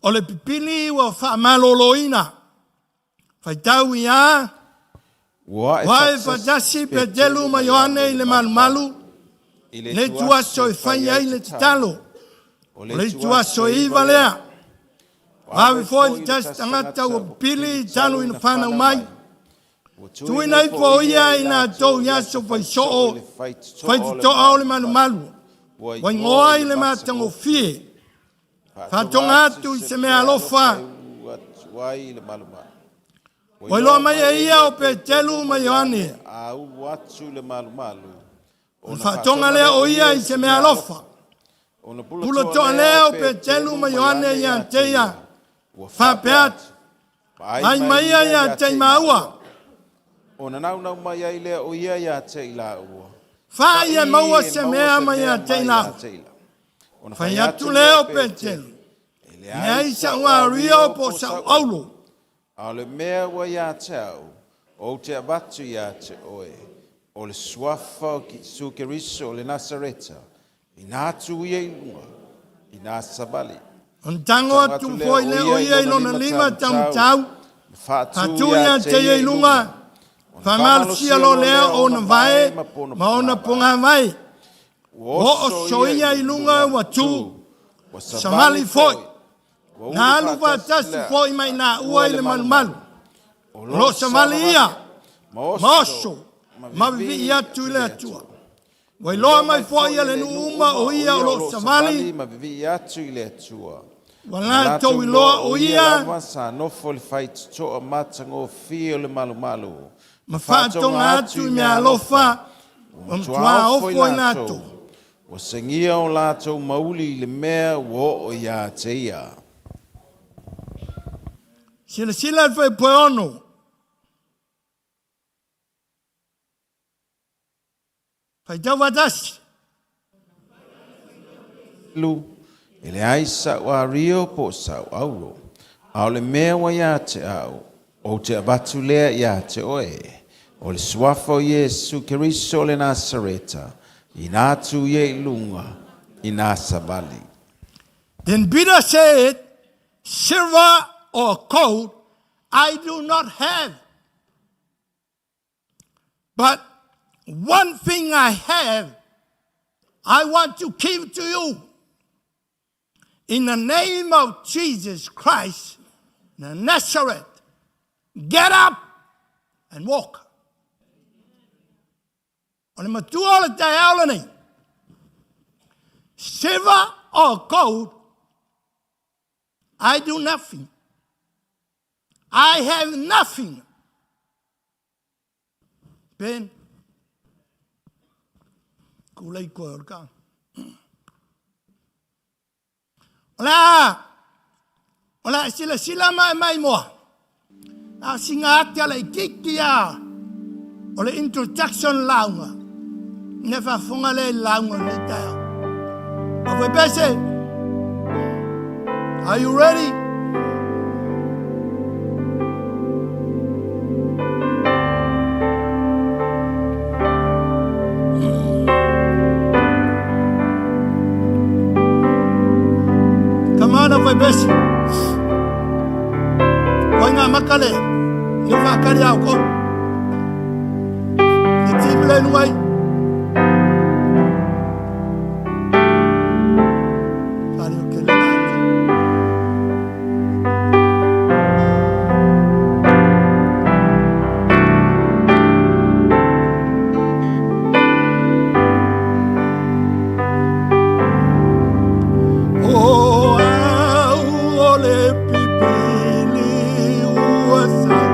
S5: O le pipili ua faamaloloina. Faitau ia. Ua ae faatasi Petelu ma Ioane i le malumalu i le ituaso e fai ai le tatalo. O le ituaso e 9 lea. Ua ave foi le tasi tagata ua pipili talu ina fanau mai. Tuuina ifo o ia i latou i aso faisoo, faitotoa o le malumalu, ua igoa ai le matagofie. Faatoga atu i se mea alofa. Ua iloa mai e ia o Petelu ma Ioane. Ona faatoga lea o ia i se meaalofa. Pula toa lea o Petelu ma Ioane ia te ia, faapea atu, Vaai mai ia ia te i māua.
S6: Ona naunau mai ai lea o ia ia te i lāua.
S5: Fa'i e maua se mea mai ia te i lāua.
S6: Ona
S5: Fai atu lea o Petelu,
S6: E
S5: E
S6: leai
S5: leai sa'u ario po o sa'u auro.
S6: A o le mea ua ia te au, ou te avatu ia te oe, o le suafa o Iesu Keriso o le Nasareta, ina atu ia i luga, ina savali.
S5: Ona tago atu foi lea o ia i lona lima taumatau, faatu ia te ia i luga, faamalosia loa lea o ona vae ma ona pogāvae. Ua oo ia i luga ua tu, savali foi. Na alu faatasi foi ma i laua i le malumalu. O lo o savali ia, ma oso, ma vivii atu i le Atua. Ua iloa mai foi e le nuu uma o ia o lo o savali,
S6: ma vivii atu i le Atua.
S5: Ua latou iloa o ia
S6: lava sa nofo i le faitotoa matagofie o le malumalu,
S5: ma faatoga atu i meaalofa, ua matua ofo i latou.
S6: Ua segia o latou mauli i le mea ua oo ia te ia.
S5: Silasila i le fuaiupu e ono. Faitau faatasi.
S6: Lu, E leai sa'u ario po o sa'u auro, a o le mea ua ia te au, ou te avatu lea ia te oe, o le suafa o Iesu Keriso o le Nasareta, ina atu ia i luga, ina savali.
S5: Then Peter said, Silver or gold I do not have, but one thing I have, I want to give to you. In the name of Jesus Christ, the Nazareth, get up and walk. O le matua o le taeao lenei, silver or gold, I do nothing. I have nothing. Ben, kulei koe o le ka. O le a, o le a silasila mai mai moa. A singa ate ala i kiki a o le introduction lauga. Ne faafofoga lea i le lauga o lenei taeao. Au Pese, are you ready? Come on, Au Pese. Koe ngā makale, i o whakari au kou. Te tīmi le nunga i. O au o le pipili ua sau.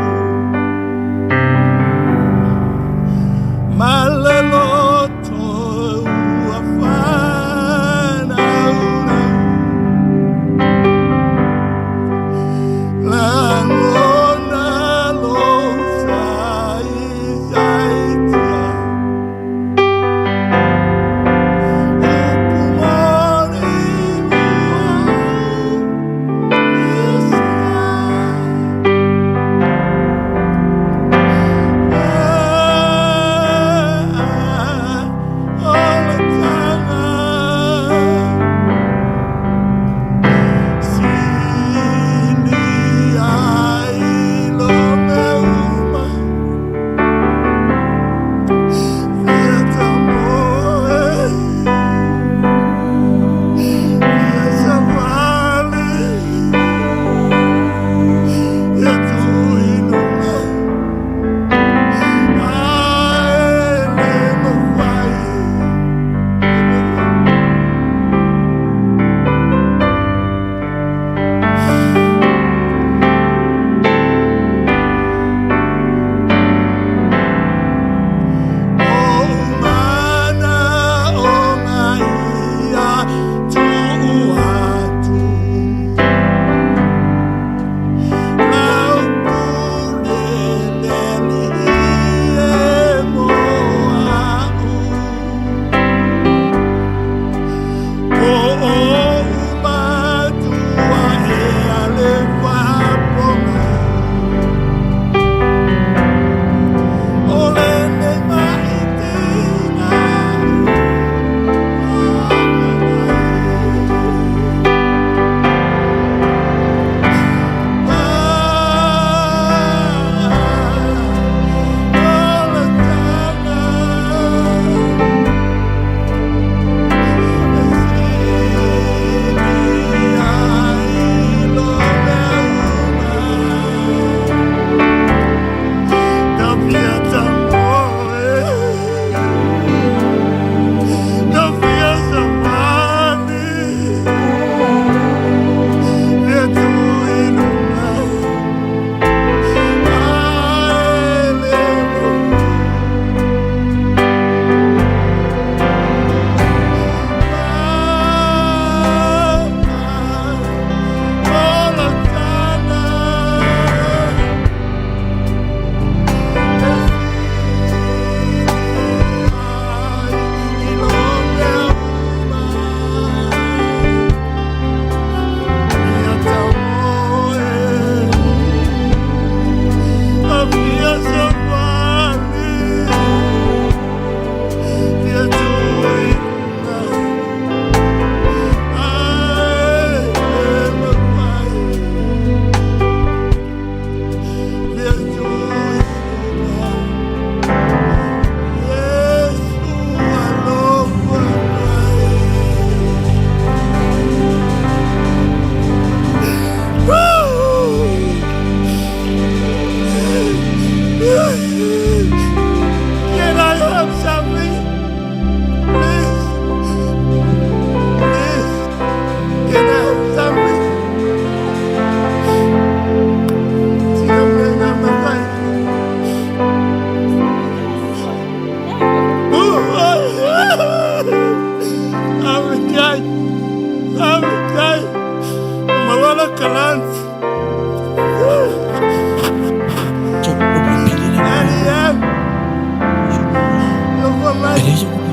S4: leai sau kupe.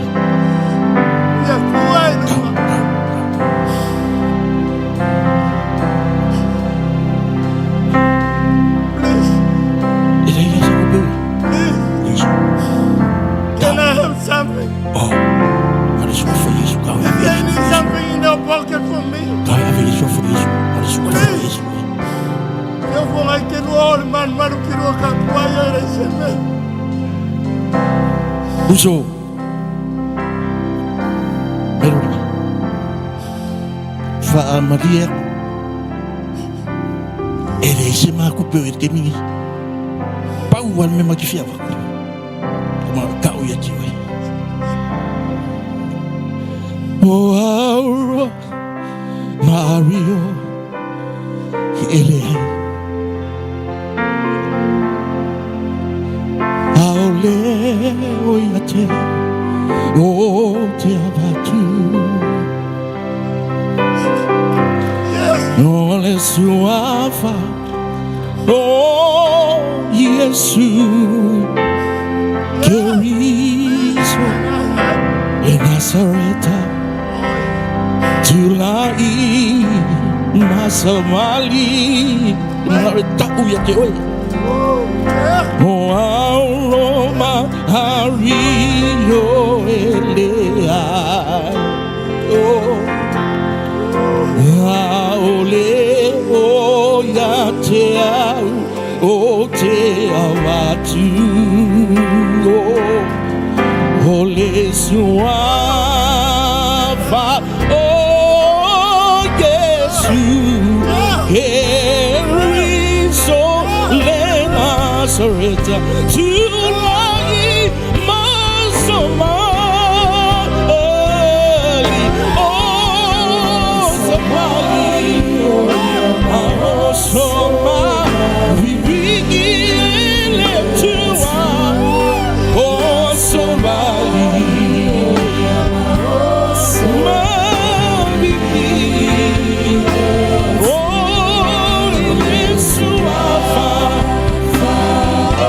S5: Le Atua i
S4: Tau,
S5: luga.
S4: tau, tau.
S5: Please,
S4: E leai la sau kupe.
S5: please.
S4: Yesu.
S5: Can I have something?
S4: Oh, ma le suafa Yesu kau e
S5: If
S4: ave
S5: they need something in their pocket from me,
S4: Kau e ave le suafa Yesu. Ma le suafa Yesu.
S5: eu vou lá que no olho, mano, mano, que no capoeira, era esse mesmo.
S4: Uso. Pero fa Maria e le se ma kupe o te mingi. Pau wal me ma ki fia wa. Ma ka o ia ti oi. O auro Mario ele ai. Aole o ia te o te avatu. O le suafa o Yesu Keriso le Nazareta Tulai Masamali Marita uia te oe O auro ma hario ele ai O Aole o ia te au o te avatu o le suafa o Yesu Keriso le Nazareta Tulai Masamali O Samali O Soma Vivigi le tua O Somali Ma vivi O le suafa O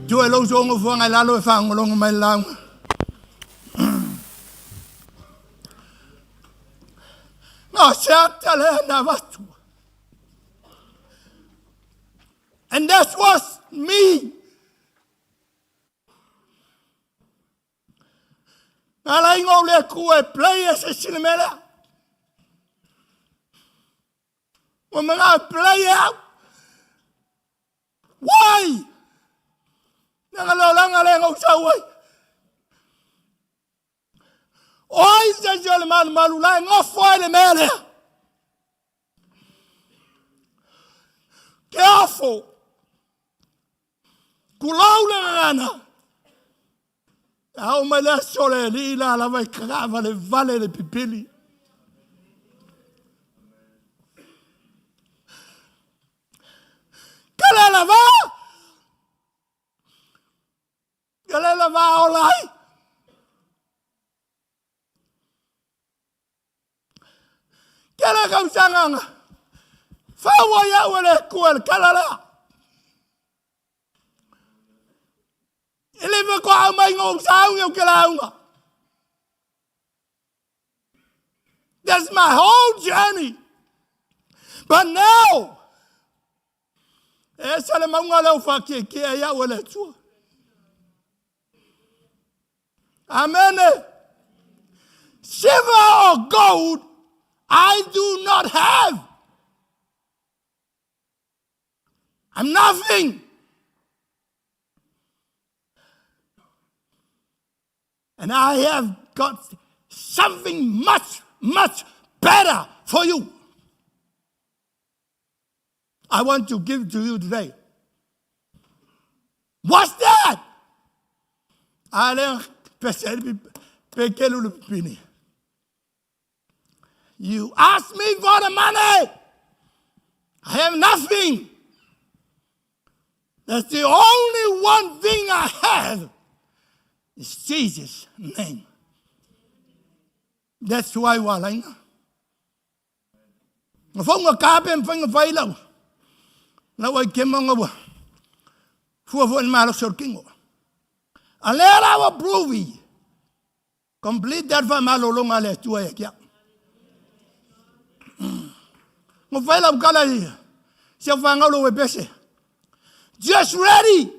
S5: Tua e lou uso ogofoaga i lalo e faalogologo mai i le lauga. Na o se ata lea na avatu. And that was me. Na ala ai ona ou le Atua e play e se isi le mea lea. Ua manao e play e au. Why? Leaga le olaga lea na ou sau ai. O ai se isi o le malumalu la e nofo ai le mea lea? Ke ofo. Tulou le gagana. A oo mai le aso le alii la lava e kaavalevale le pipili. Kala lava! Kala lava ola ai! Tele tausaga na fau ai au e le Atua i le tala lea. E le faatoa mai na ou sauni ou te lauga. That's my whole journey. But now, e ese le mauga lea ua faatietie ai au e le Atua. Amene. Silver or gold, I do not have. I'm nothing. And I have got something much, much better for you. I want to give to you today. What's that? A lea pese pekelu le pipini. You ask me for the money. I have nothing. That's the only one thing I have is Jesus' name. That's why ua laina. Na faunga ka pe mawhai nga whai lau. Lau ai ke maunga ua. Fua fua ni malosi o le kino. A lea la ua prove complete that faamalologa a le Atua ia te au. Nga whai lau kala i si au whangau lo pese. Just ready.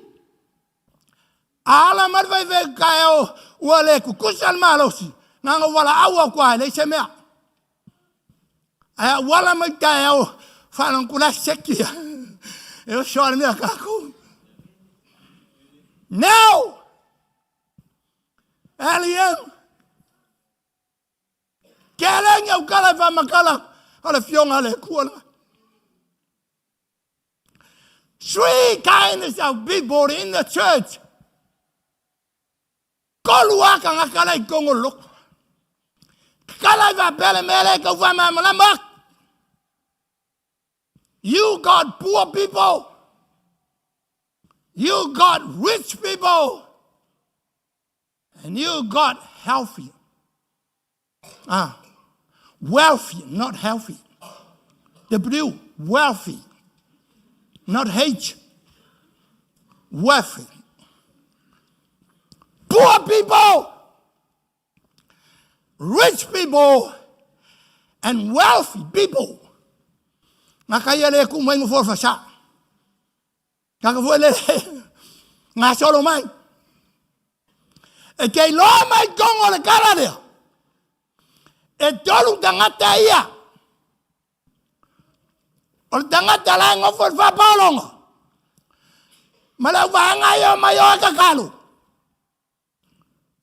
S5: A ala mai le vaivai taeao ua le tutusa le malosi, na ona valaau atu lava e leai se mea. Ae a ua ala mai taeao faalogo la seki ia. E oso lava le mea a tatou. Now, LEM, ke alai ni au kala e faamatala o le Afioga a le Atua lena. Three kinds of people in the church. Tolu a tagata la i totonu o le lotu. Tatala ai faapea le mea lea e tau faamalamalama atu. You got poor people. You got rich people. And you got healthy. Ah, wealthy, not healthy. W, wealthy, not H. Wealthy. Poor people, rich people, and wealthy people. Nga kai le ku mai ngo for sa. Kaka foi le gasolo mai. E te iloa mai tonu o le kala lea. E tolu tagata ia. O le tagata la e nofo i le faapaologa. Ma le auvaega ia o mai o e tatalo.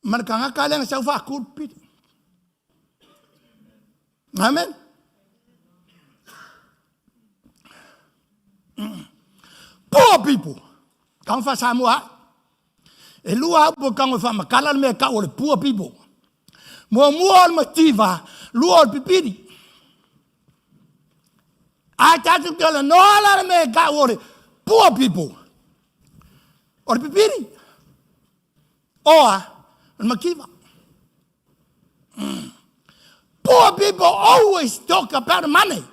S5: Ma le tagata lea na sau faatu le pili. Amen. Poor people. Kau fa Samoa. E lua au po kau fa makala le mea kau o le poor people. Muamua o le mativa, lua o le pipiri. Ae tatou te talanoa la le mea kau o le poor people. O le pipiri. Oa, o le mativa. Poor people always talk about money.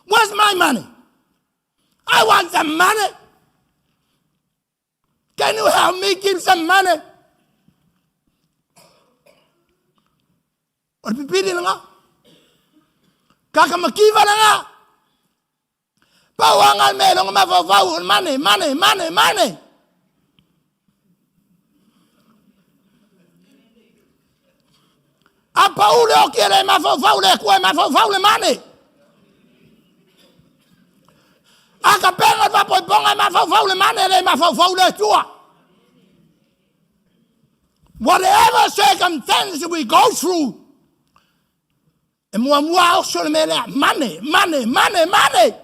S5: Where's my money? I want some money. Can you help me give some money? O le pipili lena. Kaka makiva lena. Pau anga le mea longa mafaufau o le mane, mane, mane, mane. A pau le oki e le mafaufau le kua e mafaufau le mane. A ka penga le fapoipoga e mafaufau le mane le mafaufau le tua. Whatever circumstance we go through, E muamua oso le mea lea. Mane, mane, mane, mane.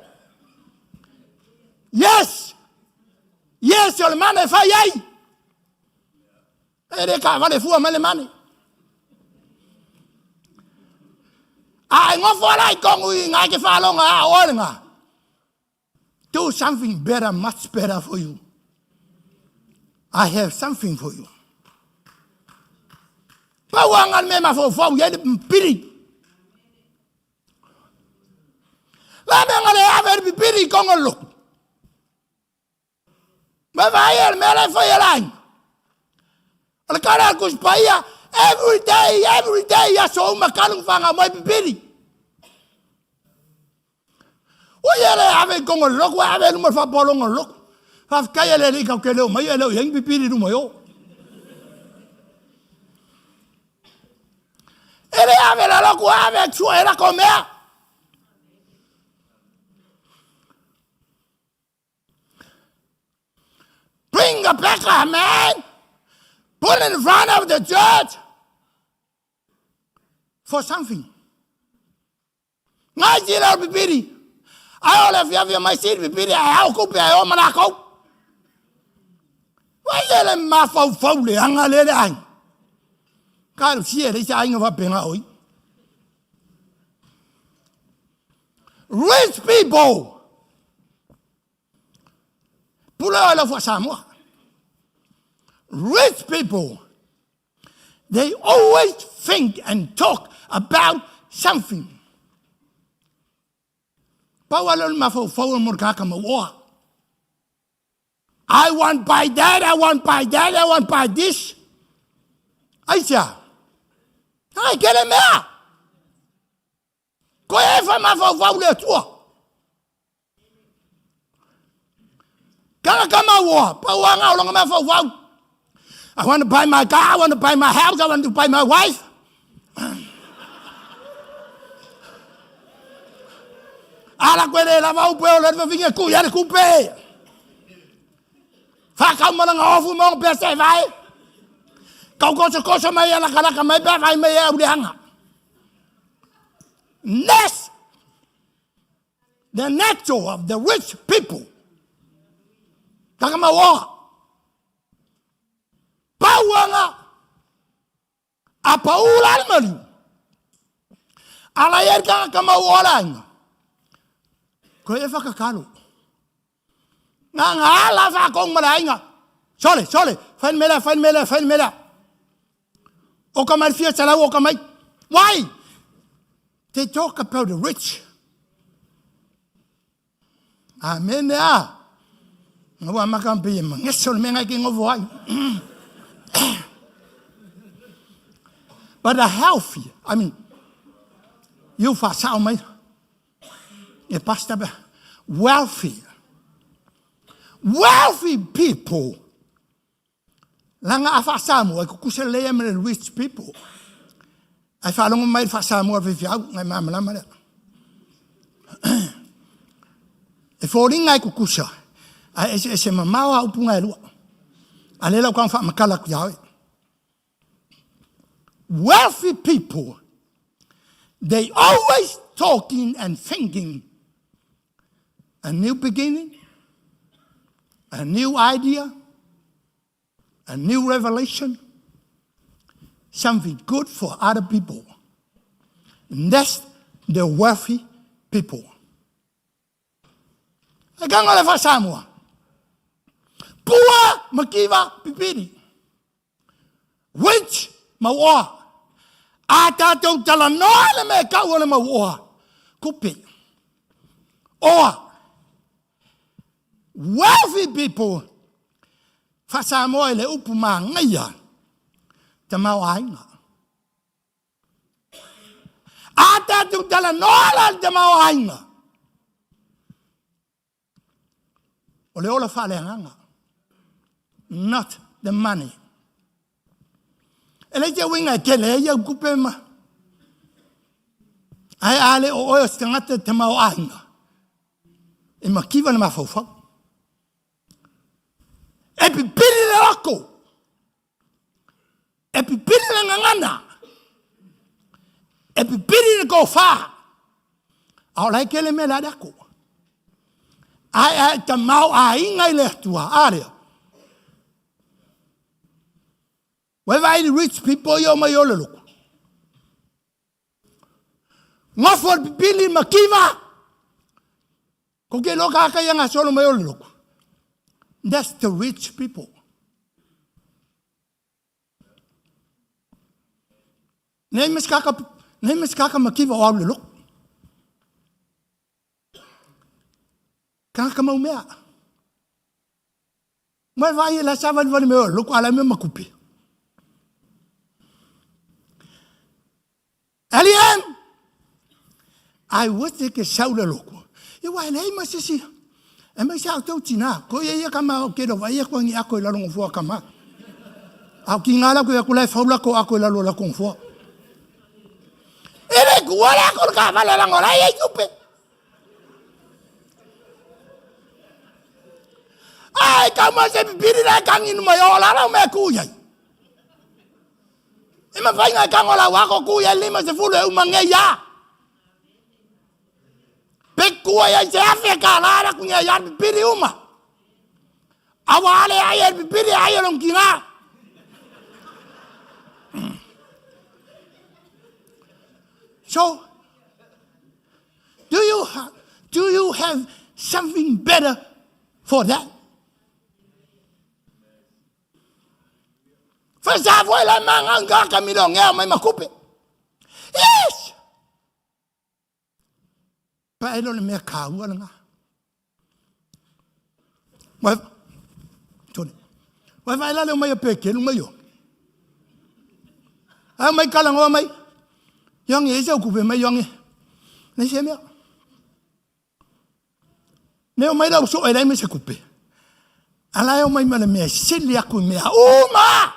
S5: Yes. Yes, o le mane e fai ai. E le ka vale fua mai le mane. A e ngofo ala i kongu i ngai ke whalonga a oe ngā. Do something better, much better for you. I have something for you. Pau anga le mea mafaufau i ai le pipiri. La mea nga le ave le pipiri i konga loku. Me vai e le mea le fai e lain. O le kala al kus paia, every day, every day, aso uma kalung whanga mai pipiri. Ua ia le ave i konga loku, ave luma le whapolonga loku. Whawhikai e le li kau ke leo mai, e leo i pipiri luma yo. E le ave la loku, ave tua e la mea. Bring a beggar, man. Put in front of the church for something. Ngai si le pipiri. Ai o le fiafia mai si pipiri ai au kupe ai o manako. Wai le mafaufau le anga le le ai. Ka si e le sa inga fa penga oi. Rich people. Pula o lau Samoa. Rich people, they always think and talk about something. Pau ala le mafaufau o mo kaka mauoa. I want buy that, I want buy that, I want buy this. Aisea. Ai, kele mea. Koe e wha mafaufau le atua. Kanga kama ua, pau anga o longa mafaufau. I want to buy my car, I want to buy my house, I want to buy my wife. Ala koe le lava upe o le vinga ku ia le kupe. Whakau malanga ofu mo pea se vai. Kau koso koso mai ala kalaka mai pea vai mai e au le hanga. Next, the nature of the rich people. Taka mauoa. Pauanga. A paula le maliu. Ala ia ka ka mauoa la inga. Ko e whakakalo. Ngā ngā la whakong mala inga. Sole, sole, whain mela, whain mela, whain mela. O ka mai fia salau o ka mai. Why? They talk about the rich. Amen a. Ngā maka mpe mangeso le menga ki ngovo ai. But the healthy, I mean, you fa sao mai. E pastor, wealthy. Wealthy people. Langa a faa-Samoa e kukusa lelei ai ma le rich people. Ae faalogo mai le faa-Samoa le faifeau, ngai malamalama lea. E foliga e kukusa, ae eseese mamao a upu gae lua. A lea lau kau faamatala atu ia oe. Wealthy people, they always talking and thinking a new beginning, a new idea, a new revelation, something good for other people. And that's the wealthy people. E kanga le whasamua. Pua makiva pipiri. Which mauoa. A tātou talanoa le me kau o le mauoa. Kupe. Or wealthy people faa-Samoa i le upu magaia tamaoaiga. A tatou talanoa la i le tamaoaiga, o le ola faaleagaga, not the money. E leai se uiga e tele ai au tupe ma ae a le o oe o se tagata tamaoaiga, e mativa le mafaufau. E pipili le loto, e pipili le gagana, e pipili le tofa, a o la e tele mea le ale atu. Ae a e tamaoaiga i le Atua, a lea. Ua e vaai i le rich people ia o mai o le lotu. Nofo le pipili mativa. Ko ke loa ka ia gasolo mai o le lotu. That's the rich people. Nei ma se kaka, nei ma se kaka mativa o au le lotu. Kanaka mau mea. Mai vai e la sa vali vali me o loko ala me makupe. Ali em. Ai wote ke saula loko. I wa le ma sisi. E mai sa tau tina. Ko ia ia kama o ke lo vai ko ngi ako i lalo ngofua kama. Au ki ngala ko ia kula faula ko ako i lalo la kongfua. Ele kuala ko ka vala la ngola ia tupe. Ai ka ma se pipiri la kangi no mai o la la me ku ia. E ma fai ngai kango la wa ko ku ia lima se fulu e uma nge ya. Pe ku ia se afe ka la la ku ia ya pipiri uma. Awa ale ai e pipiri ai e long kinga. So, do you, ha do you have something better for that? Fa sa foi la manga nga ka milongea mai makupe. Yes! Pa e le mea kaua langa. Wa tone. Wa vai la le mai pe ke mai yo. A mai kala ngoa mai. Yong e se kupe mai yong e. Ne se mea. Ne o mai la uso e lai me se kupe. Ala e o mai ma le mea sili aku i mea uma.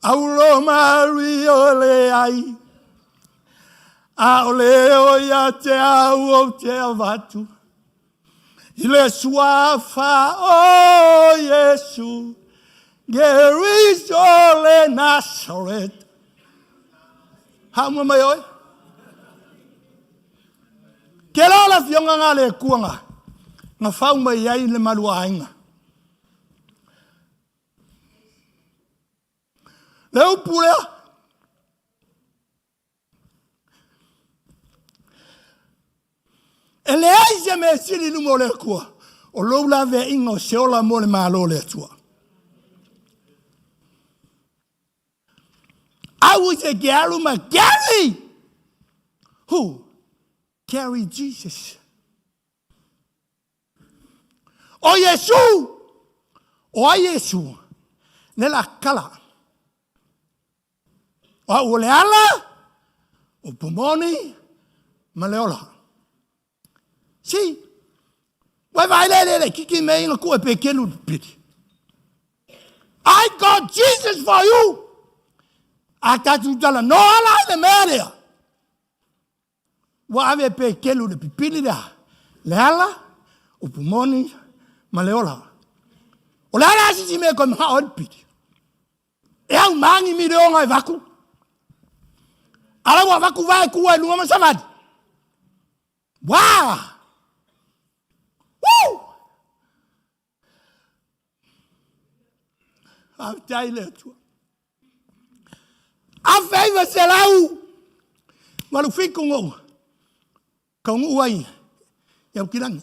S5: Aulo mari o le ai. A o le o ia te au o te avatu. I le suafa o Iesu. Geriso le Nasaret. Hauma mai oi. Ke la la fionga ngā le kuanga. Ngā whau mai ai le malua ainga. Le upu lea. E leai se mea sili i luma o le Atua, o lou laveaiga o se ola mo le Malo o le Atua. Au i se ke alu ma carry. Who? Carry Jesus. O Iesu! O ai Iesu? Le la kala. O au o le ala, o pumoni, ma le ola. Si, wai vai le le le kiki me inga ku e pe kelu pili. I got Jesus for you. A tatu tala no ala i le mea lea. Ua ave e Pekelu le pipili lea, le ala, upu moni, ma le ola. O le ala asisi mea koe maha o le pipili. E au maangi mi leonga e vaku. Ala ua vaku vae kua e lunga ma savali. Wā! Woo! Faafetai le Atua. 1987 gou kaunuu ai i Aukilagi.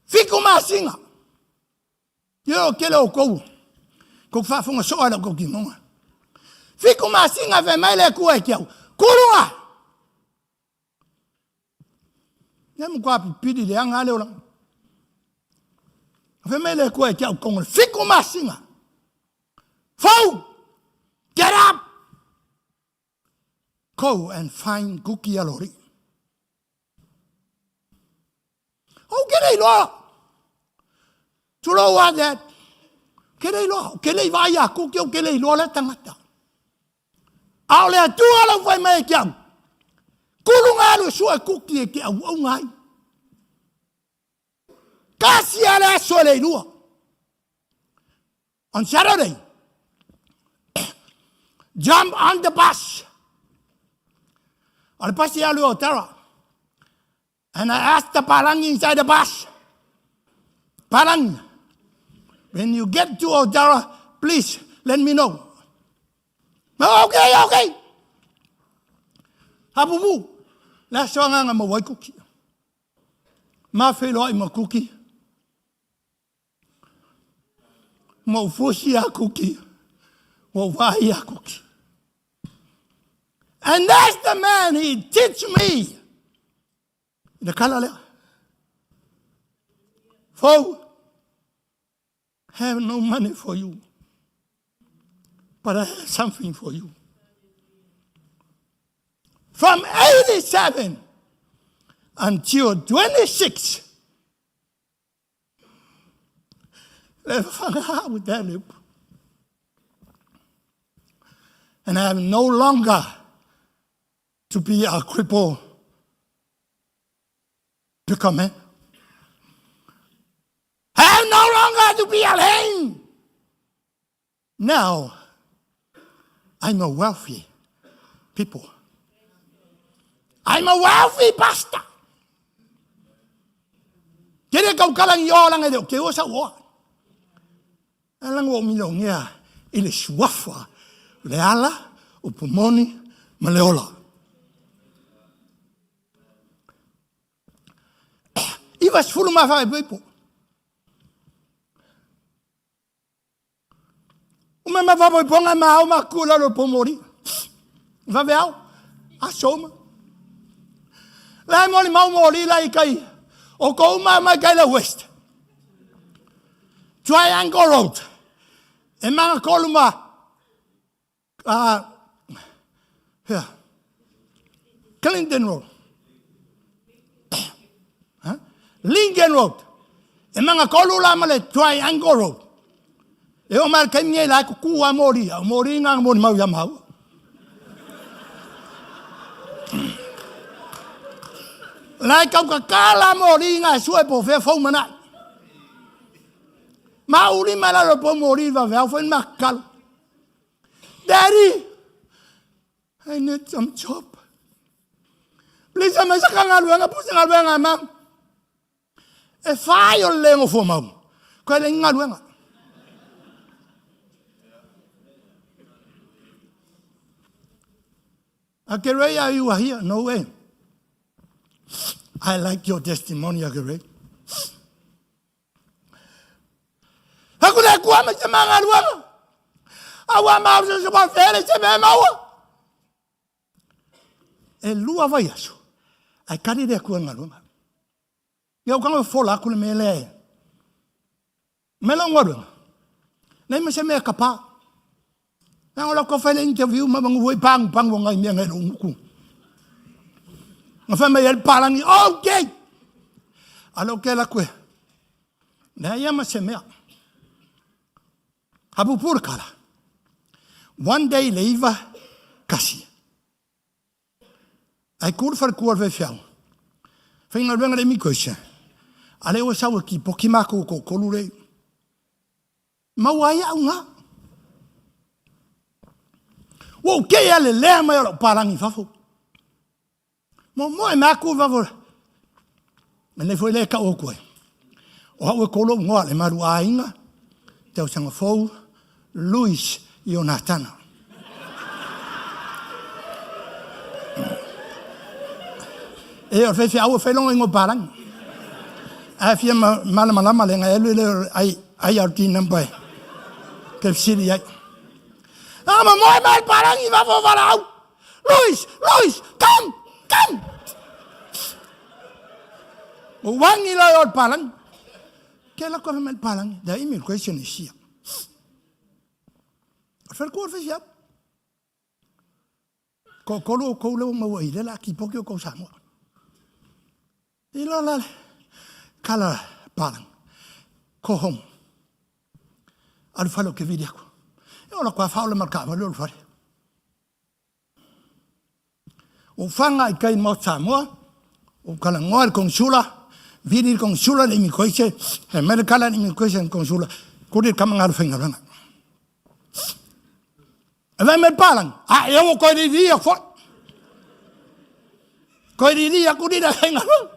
S5: 7 masina. Ia o kele o kou. Kou faafofoga soo ai lau kautinoga. 7 masina fai mai le Atua e te au. Kulunga! Ia matua pipili leaga lava le olaga. Fai mai le Atua ia te au tonu le fitu masina. Fou! Get up! Go and find kuki a lori. Ou ke le iloa. Tulou a that. Ke le iloa. Ke le iwa ia kuki ou ke le iloa le tangata. A o le Atua lau fai mai e ke au. Kulu ngā alu e sua e kuki e ke au au ngai. Kasi a le aso e le ilua. On Saturday, jump on the bus. O le pasi alu o Tara. And I asked the palangi inside the bus, Palangi, when you get to Otara, please let me know. Okay, okay. Hapupu, le aso agaga maua ai kuki. Ma feiloai ma kuki. Ma ou fusi a kuki. Ua ou vaai a kuki. And that's the man he teach me. I le kala lea. Fou, have no money for you, but I have something for you. From 87 until 26, Le fafaga au te le upu. And I am no longer to be a cripple become. I am no longer to be a lame. Now, I'm a wealthy people. I'm a wealthy pastor. Ke le kaukalangi o langa le o ke o sa oa. Langa o milionea i le suafa, le ala, upu moni ma le ola. 90 ma whaepoipo. Uma ma whaepoiponga ma au ma kula lo pomori. Vave au, a soma. Lai moli mau moli lai kai. O ko uma mai kai la west. Triangle Road. E manga koluma yeah. Clinton Road. Huh? Lincoln Road. E manga kolu la ma le Triangle Road. E o mai kai nge la ku ku a mori, a mori nga mori mau ia mau. Lai kau ka kala mori nga sue po fe fau mana. Ma uli mai la po mori va ve au fai makalo. Daddy, I need some job. Please, ama sa galuega, pusa galuega, mam. E whai o le lengo fua mau. Koe le galuega. Akerei, are you here? No way. I like your testimony, Akerei. Aku le kua me te mangaluanga. Aua mau se se whawhere se me maua. E lua vai aso. Ai kari le kua ngaluanga. Ia o kanga fola aku le me le. Me la ngaluanga. Nei me se mea kapa. Nā o lau whai le interview ma mangu hoi pangu pangu ngai mea ngai lunguku. Nga whai mai el palangi, okay! Alo ke la koe. Nā ia ma se mea. Hapu pura kala. One day le iwa kasi. Ai kuru whare kua whai whiau. Whai ngā ruanga le mi koisa. Ale o sawa ki poki mako ko kolu rei. Mau ai au ngā. Ua ou kei ale lea mai o lau palangi fafo. Mo mo e maku fafo. Me nei foi le kau o koe. O hau e kolo ngoa le maru āinga, te ausanga fou, Luis Ionatana. E o whewhi au e whailonga i ngō palangi. A fia malamalama le ngai alu le ai IRD number e. Ke fesili ai. Ah, ma moe mai palangi va fo vala au. Luis, Luis, come, come. Ua uagi loa i o i le palagi. Ke la koe mai le palagi. The immigration is here. O le faletua o le faifeau. Toatolu outou lea ua maua i le la kipoki o tou Samoa. I la la kala palang. Go home. Alu fale o ke vili aku. E ola kua whaola ma ka wale o le fale. O whanga i kai mo Samoa, o kala ngoa le konsula, vili le konsula le immigration, he mele kala le immigration konsula, kuri le kama ngalu whainga ranga. E vai mai palang, a e o koe riri a foi. Koe riri a kuri ra whainga ranga.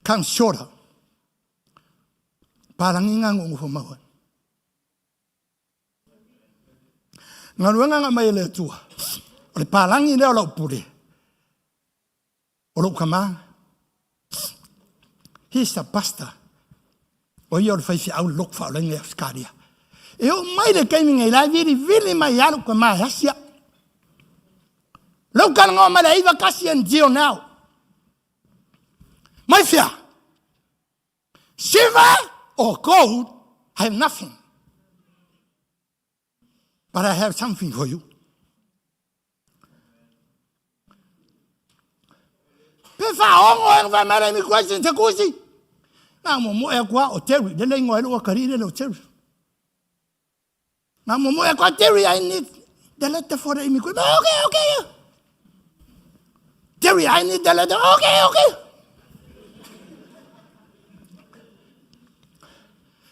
S5: Kang shorter. Palangi ngā ngongo whamaua. Galuega nga mai e le Atua, o le palagi lea o lau pule, o lou kama. He's a pastor. O ia o le faifeau le loku faalaina i Ausetalia. E oo mai le taimi nei la e vilivili mai lava lou kama e asi au. Lou talanoa mai le 91 until now. Mai fea? Silver or gold, I have nothing. But I have something for you. Pe whaongo e ngawhai mai mi question te kusi. Ngā mo mo e kua o Terry, le le ingoa e lua kari le o Terry. Ngā mo mo e kua Terry, I need the letter for the immigration. Okay, okay. Terry, I need the letter. Okay, okay.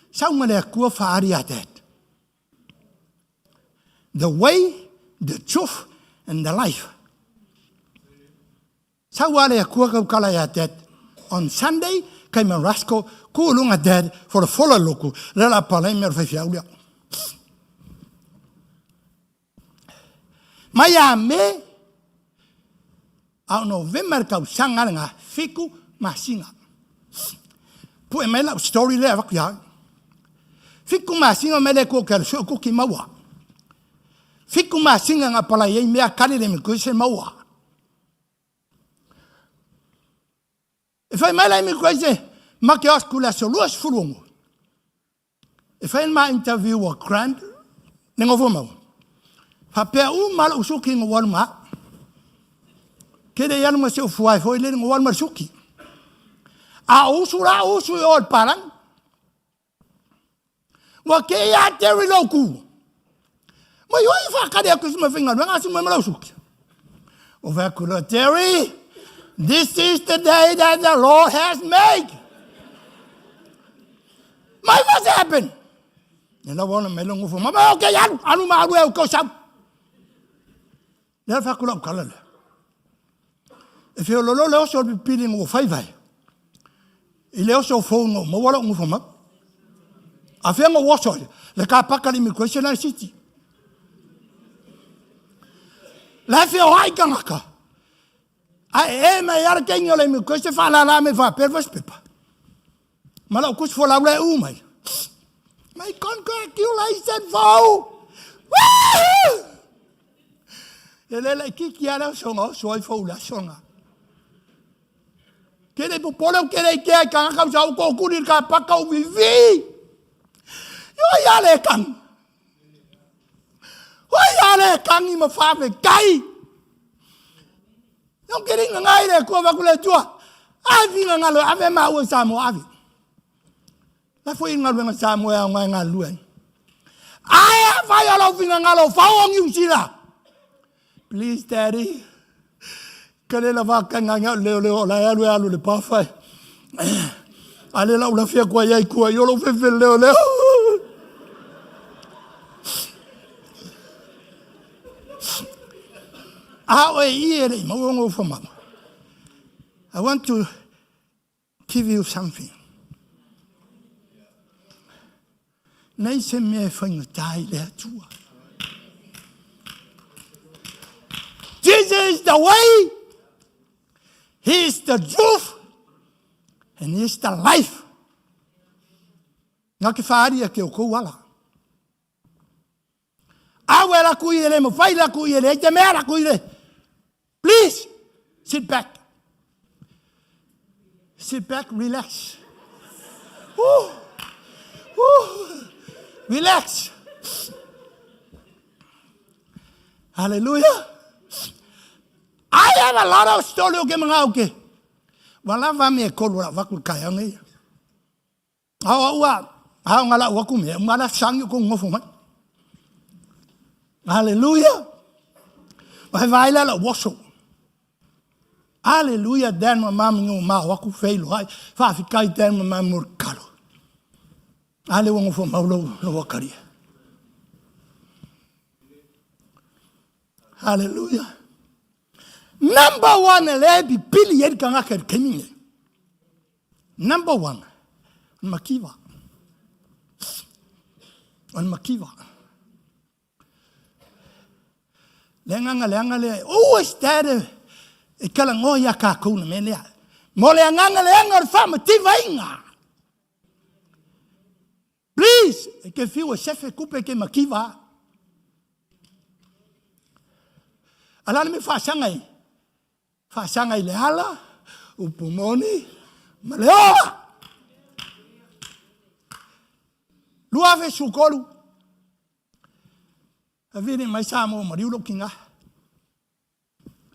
S5: Sau ma le akua whaari a that. The way, the truth, and the life. Sau a le akua kau kala ia that. On Sunday, kai ma Rasco, ku lunga dad for the follow loku. Le la palai me whai whiau lea. Mai a me, a o November le tausaga le nga fiku masina. Pue mai lau story lea vaku ia. Fiku masina mai le kua ke sua kuki maua. Fiku masina nga pala iei mea kari le mi se maua. E fai mai la mi se ma ke os kula so luas fulungu. E fai ma interview a Grant le ngovo mau. Faapea uma lou suki ngo walu ma. Ke le alu ma se ufuai foi le ngo walu ma suki. A usu la usu i o le palang. Ua ke ia Terry Loku. Ma ioi whakare aku si ma whinga runga si ma lau suki. O whakura Terry, this is the day that the Lord has made. Mai what's happened? E la wana mai longo fo ma okay alu alu ma alu e ko sau. Le whakura kala le. E whio lolo le oso le pipili ngo whai vai. I le oso fo ngo mo wala ngo fo ma. A whia ngo oso le ka pakari mi question ai city. La whio ai kangaka. Ae e mai ara kengi o le mi koe se whaalala me wha pervas pepa. Ma lau kusi fo lau le u mai. My congratulations fo! Woo! E le le kiki ala songa o soai fo ula songa. Ke le popole o ke le ke ai kanga kau sa o kōkuri ka paka o vivi. Yo ia le kang. Hoi a le kangi ma whawhe kai. No ke ringa ngai le kua waku le tua. Ai finga ngalo ave ma ua Samoa ave. La foi ngalo nga Samoa au ngai ngā luen. Ai a whai o lau finga ngalo whao o New Zealand. Please daddy. Ka le la whakanga ngā leo leo o la alu alu le pāwhai. A le lau la fia kua iai kua i o lau fefe leo leo. A oe i e rei mau o ngō mama. I want to give you something. Nei se mea e whaingatai le Atua. Jesus is the way, He is the truth, and He is the life. Ngā ke whaaria ke o kou ala. Awe la kui ele, mo whai la kui ele, te mea la kui ele. Please. Sit back. Sit back, relax. Woo. Woo. Relax. Hallelujah. I have a lot of story o ke mga o ke. Wala va me kolu la vaku kai ange. Ao ua ao ngala ua ku me ngala sangi ko ngofo mai. Hallelujah. Wa vai la la waso. Hallelujah dan ma mam ngo ma wa ku feilo ai. Fa fi kai dan ma mam mur kalo. Ale wa ngofo maulo lo wakaria. Hallelujah. Number one le bi pili yer kanga ker kemine. Number one, makiva. On makiva. Le nganga le anga le always that e kala ngoia ka kuna me lea. Mo le anganga le anga o fa mativa inga. Please, e ke fiu e sefe kupe ke makiva. Ala me whaasanga i. Whaasanga i le ala, upu moni, ma le oa. Lua sukolu. A vini mai sa mo mariulo kinga.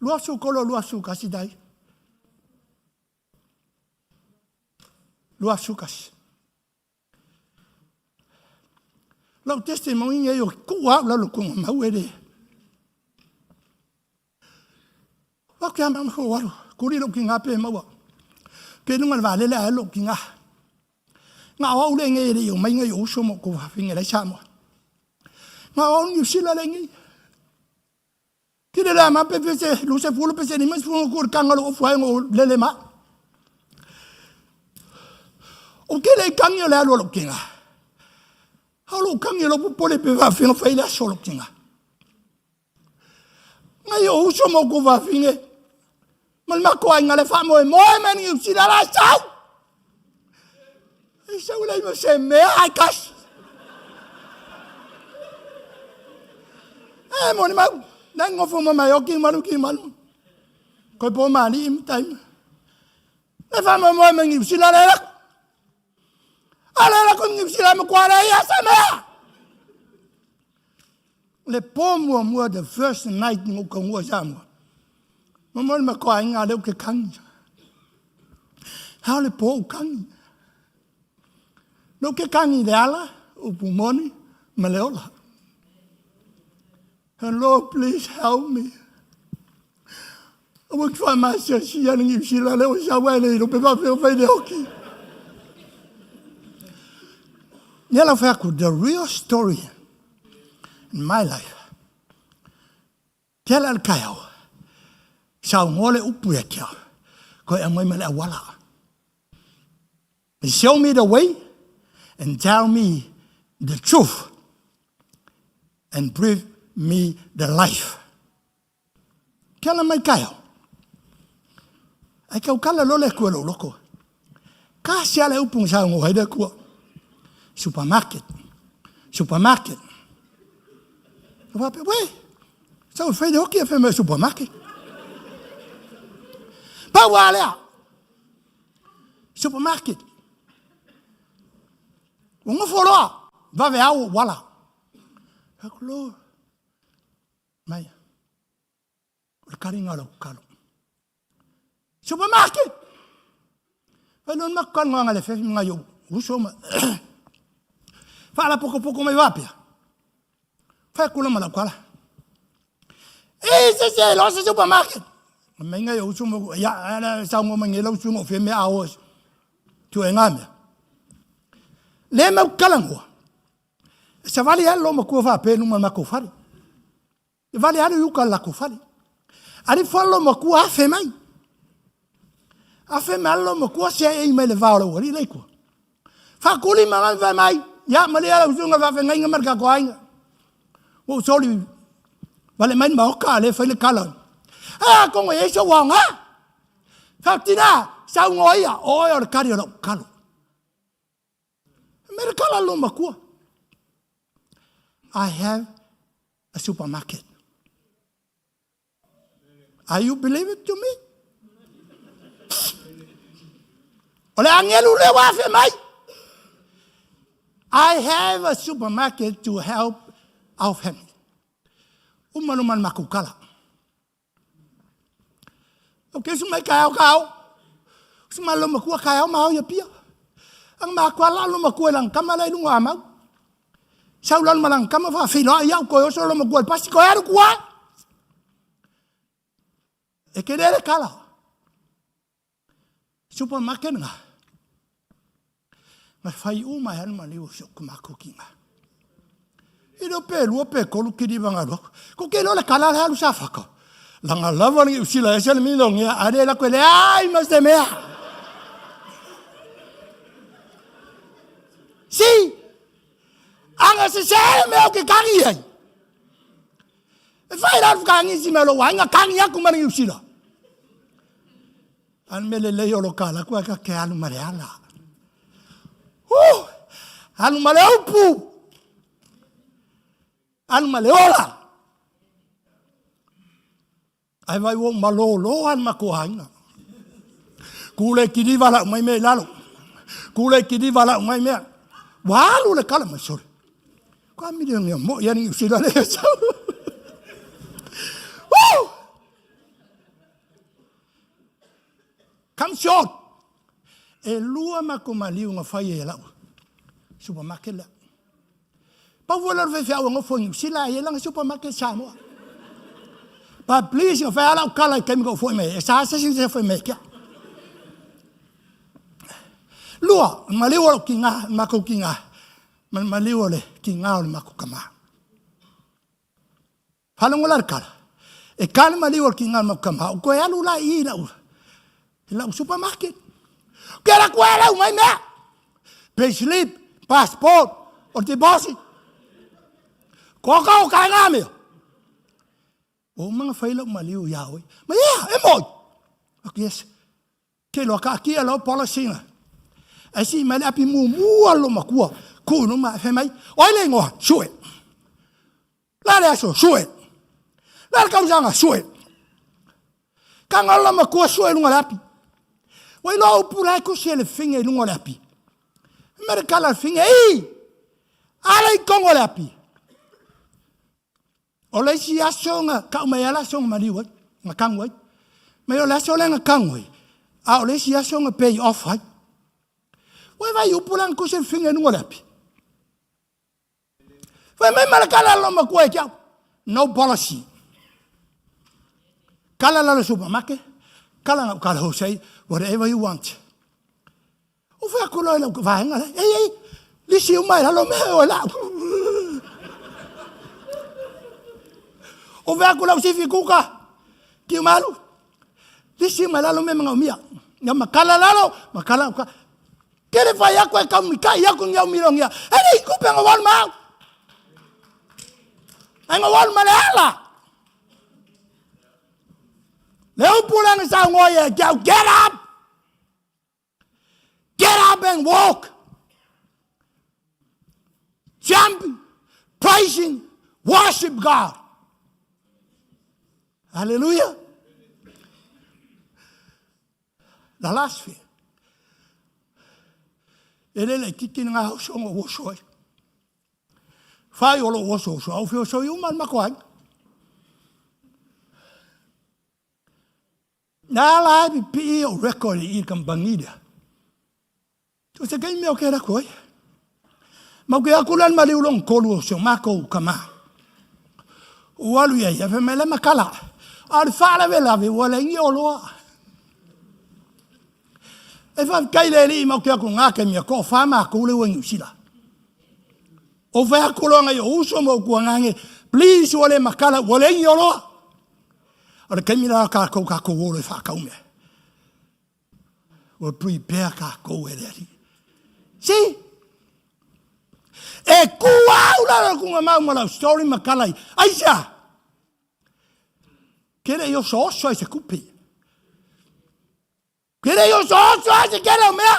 S5: Lua sukolo, lua sukasi dai. Lua sukasi. Lau testimony e o ku au la lo kunga mau e le. Wa ke ama ho waru, kuri lo ki ngā pe maua. Ke nunga le vale le a lo ki ngā. Ngā au le nge le o mai ngai o uso mo ko winge le sa mo. Ngā au ni usila le nge. Ki le la ma pe pe se lu se fulu pe se ni mas fu ko kanga lo fu ai ngo le le ma. O ke le kangi le alo lo kinga. Halo kangi lo pu pole pe va finga fai la solo kinga. Ngai o uso mo ko va finge. Mal ma ko ai ngale fa mo e mo e mani u si la la sau. E sau le mo se me ai kas. E mo ni mau. Nai ngofo mo mai o ki malu ki malu. Ko po mani im time. Le fa mo mo e si la la. Ale la ko ni si la mo kwa la ya sa mea. Le po mua mua the first night ngo ka ngua sa mua. Mo mo ma kwa inga le ke kangi. Ha le po kangi. No ke kangi le ala o pumoni ma le ola. And Lord, please help me. Awa ki wha masia si ana ngi si la leo sa wa le ro pe pa fe fe le hoki. Nia la wha the real story in my life. Te la kai au. Sa ngole upu e kia. Ko e mai mele awala. Show me the way and tell me the truth and bring me the life. Kia la mai kai au. Ai kau kala lole kua lo loko. Ka sia le upu sa ngo haide kua. Supermarket. Supermarket. Wa pe we. Sa o whaide hoki e whaime supermarket. Pa wa lea. Supermarket. O ngofo loa. Vave au wala. Aku lo. Mai. O le karinga lo kalo. Supermarket. Whai non maku ngā le whewhi ngā yo. Uso ma. Whala poko poko mai wapia. Whai kula ma lau kala. E se se lo se supermarket. Mai ngā yo uso mo ya ala sa ngo mai lau sungo whe me ao. Tu e ngā mea. Le mau kala ngua. Sa vali alo ma kua wha pēnu ma mako whare. E vale alu yuka la ko fale. Ari falo ma kua afe mai. Afe mai alo ma kua se e mai le vao le wari le kua. Fa kuli ma mai vai mai. Ya ma le ala usunga va ngai ngai marka ko ainga. Wo soli vale mai ma oka le fai le kala. Ah ko ngai so wa nga. Fa tina sa ngo ia o o kari o kalo. Me kala lo ma kua. I have a supermarket. Are you believe it to me? O le agelu lea ua afe mai. I have a supermarket to help our family. Uma luma le makou kala. O ke su mai ka ka o. Su ma lo makua ka o ma o ia pia. Ang ma kwa la lo makua lang kama la ilunga amau. Sau lalo ma lang kama fa filo ia ko yo so lo makua pasi ko aru kua. E ke le kala. Supermarket nga. Ma fai uma e ma liu so kuma kukinga. I lo pe lua pe kolu kiri vanga lo. Ko ke lo le kala le alu sa faka. Langa lava ni usila e sele mi longia are la ko le ai mas de mea. Si! Anga se se mea o ke kangi ai. E fai la kangi si me lo wainga kangi aku ma ni usila. An me le lei o lo kala kua ka ke alu ma le ala. Alu ma le upu. Alu ma le ola. Ai vai o malolo an ma ko ainga. Kule kiri wala mai me lalo. Kule kiri wala mai me. Walu le kala mai sore. Ka mi le mo ya ni usila le sa. Woo! Come short. E lua ma ko maliu nga fai e lau. Supermarket la. Pau foi lalo fai au ngofo ni sila e langa supermarket Samoa. Pa please nga fai ala kala ke mi ko foi me. E sa sa sin se foi me kia. Lua, maliu o ki ngā, mako ki ngā. Maliu o le ki ngā o le mako kama. Faalogo la le kala. E kala maliu o le ki ngā o le mako kama. O koe alu la i lau, i lau supermarket. Ke la koe lau mai mea. Pay slip, passport, o te bosi. Ko ka o kai ngā mea. O manga whai lau maliu ia oi. Ma ia, e moi. Aku yes. Ke loa ka akia lau policy nga. Ai si mai le api muamua lo makua. Ku no ma fai mai. Oi le ingoa, sue. La le aso, sue. La le kausanga, sue. Ka ngalo la makua sue lunga le api. Wai loa upu la e kusi e le finga i lunga le api. Mere kala le finga, ei! Ala i kongo le api. O le isi aso nga kau mai ala aso nga maliu ai, nga kangu ai. Mai o le aso le nga kangu ai, a o le isi aso nga pay off ai. Wai vai upu la nga kusi e le finga i lunga le api. Fai mai ma le kala lo makua e kiau. No policy. Kala la le supermarket. Kala ngau kala ho say whatever you want. O fai aku loa i lau vaega le. Ei, ei, lisi uma e lalo mea o e lau. O fai aku lau sifi kuka. Ki umalu. Lisi uma e lalo mea mga umia. Nga makala lalo, makala uka. Kere fai aku e kau mikai aku ngi au milongia. E nei kupe nga walu mau. E nga walu ma le ala. Le upu langa sa ngoi e kiau, get up! Get up and walk! Jump, praising, worship God. Hallelujah. The last fear. E lele titi ngā oso ngā oso ai. Whai o lo oso oso, au whio so i uma mako ai. Nā la e pipi o record i kampangi lea. O se kei mea o ke rako ai. Mau ke aku lan mali ulong kolu o se o mākou ka mā. O alu ia ia, whai le makala. A le whaalawe lawe, ua le ingi o loa. E whai kai le li mau ke aku ngā ke mea ko wha mākou le ua New. O whai aku loa ngai o uso mo kua ngange, please ua le makala, ua le ingi o loa. O le kaimi la kākou kākou olo e whakau mea. Ua prepare kākou e le ali. See? E ku au la la kunga mau ma lau story ma kalai. Aisa! Kere i oso oso ai se kupi. Kere i oso oso ai se kere o mea.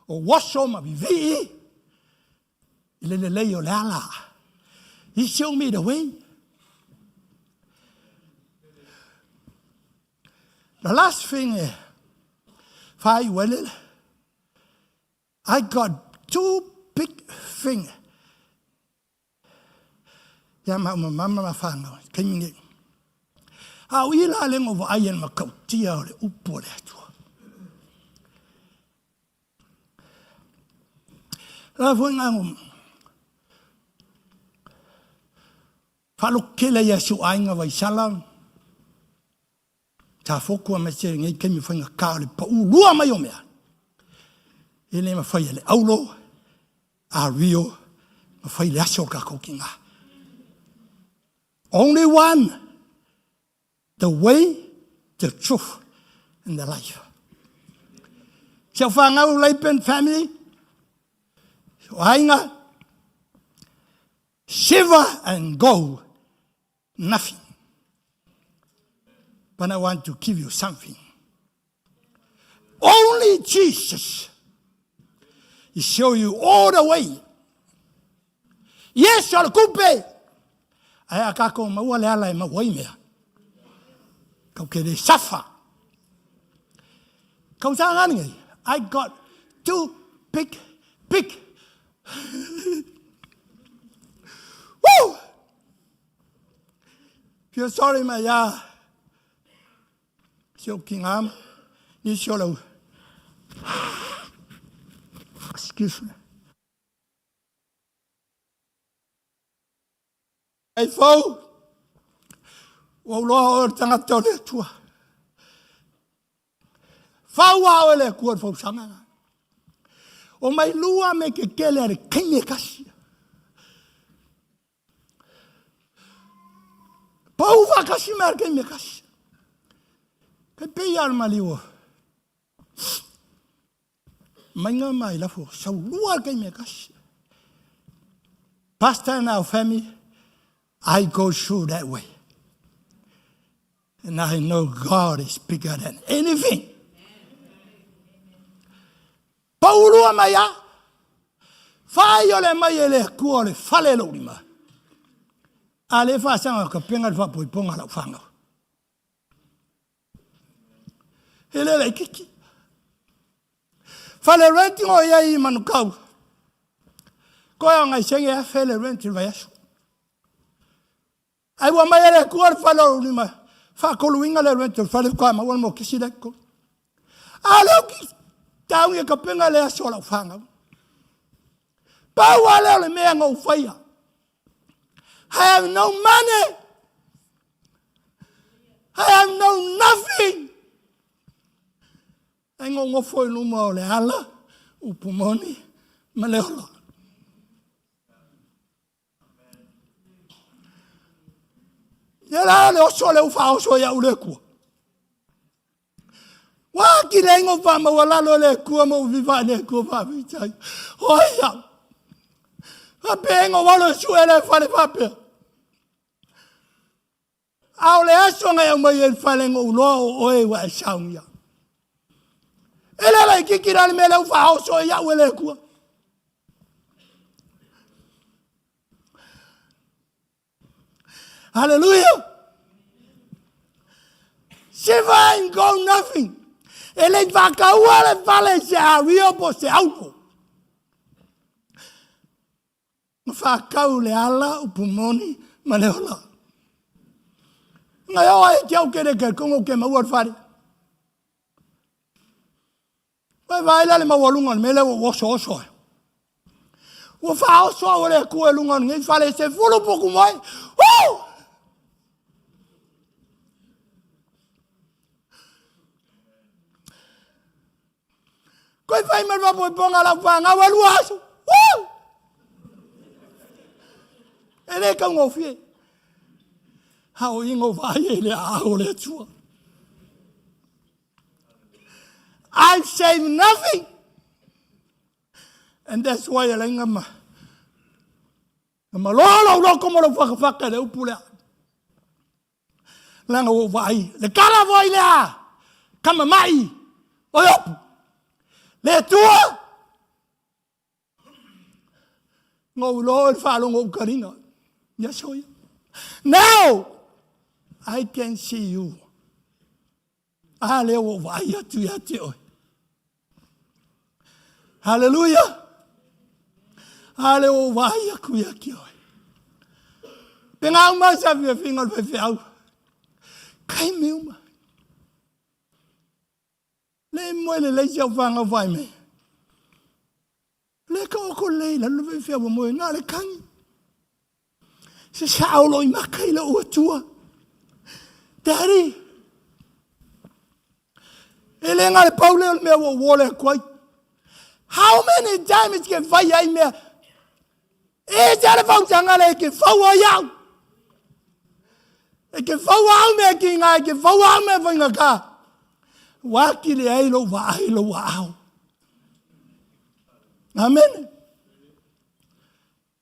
S5: O waso ma vivi i le lelei o le ala. He showed me the way. The last thing e, Faaiu ai le I got two big finger. Ia ma uma mama ma whanau, taimi nei. A o i la le ngo vaai e le matautia o le upu o le Atua. La foi ngā ngum. Whalokele ia si o ainga Vaisala. Tafoku aemaise lenei taimi faigata o le paʻu lua mai o mea. E le mafai e le aulo, a Rio, mafai le aso o tatou tiga. Only one, the way, the truth, and the life. Si au whanau Lapen family, si au aiga, silver and gold, Nothing. But I want to give you something. Only Jesus He show you all the way. Yes, o le kupe. Ae a kākou maua le ala e maua ai mea. Kau ke le safa. Kau tā ngani ngai. I got two big, big. Woo! Feel sorry mai iā si ou ki ngā nisi o lau excuse me. Ei fou, ua uloa oe o le tagata o le Atua. Fau a oe le Atua le fausaga. O mai lua me ke kele a le kaime kasi. Pau whakasi mea kei me kasi. Kei pei al maliua. Mainga mai lafo, saulua kei me kasi. Pastor and our family, I go through that way. And I know God is bigger than anything. Paulua mai a, whai o le mai e le akua o le fale lou lima. A le whaasanga ka penga le whapoiponga lau whangau. He le lei kiki. Fale rent ngo ia i Manukau. Koe o ngai senge a fele rent i vai aso. Ai ua mai e le Atua le fale o lou lima, faakoluina le rent o le fale faatoa maua le mokesi la i totonu. A o lea ou te tau ia kapena le aso o lau fanau. Pau lava lea o le mea na ou faia. I have no money. I have no nothing. Ai nonofo i luma o le ala, upu moni ma le ola. Ia la le oso le ufa oso ia ule kua. Wa ki le ingo fa maua lalo le kua mo viva le kua fa vitai. Oia. Fa pe ingo walo su ele fa le fa pe. A o le aso ngai au mai e fale ngo uloa o oe wa e saungia. Ele la ikiki la le mele ufa oso ia ule kua. Hallelujah. Silver and gold nothing. E le whakaua le fale se ario po se aupo. Ma whakau le ala upu moni ma le ola. Ngai o ai te au kere ke kongo ke maua le fale. Vai vai la le maualuga o le mea lea ua osooso ai. Ua faaoso au e le Atua i luga o lenei fale se fulu puku mai. Woo! Koe fai mai faapoipoga lau fanau e lua aso. Woo! E le taugofie. A o ingo vaai e le aao o le Atua. I've saved nothing. And that's why e laina ma ma loa lou loko ma lou whakawhaka le upu lea. Langa ua vaai, le kala voi lea, kama mai, o opu. Le tua, ngou loa le faalogo ou kaliga. Yes, oh yeah. Now, I can see you. A lea ua ou vaai atu ia te oe. Haleluia! A le ua vaai aku ia te oe. Pe ngā uma sa fiafiga o le faifeau. Taimi uma. Le moe lelei si au whangau whai me. Le ka oko lei la le faifeau moe ngā le kangi. Se sao lo i maka i le ua tua. Daddy, e le ngā le pau le o le mea ua ua le aku ai. How many times ke whai ai mea? E te ale fautanga le ke fau ai au. E ke fau au mea ki ngā, e ke fau au mea whainga ka. Waki le ai lo wa ai lo wa au. Amen.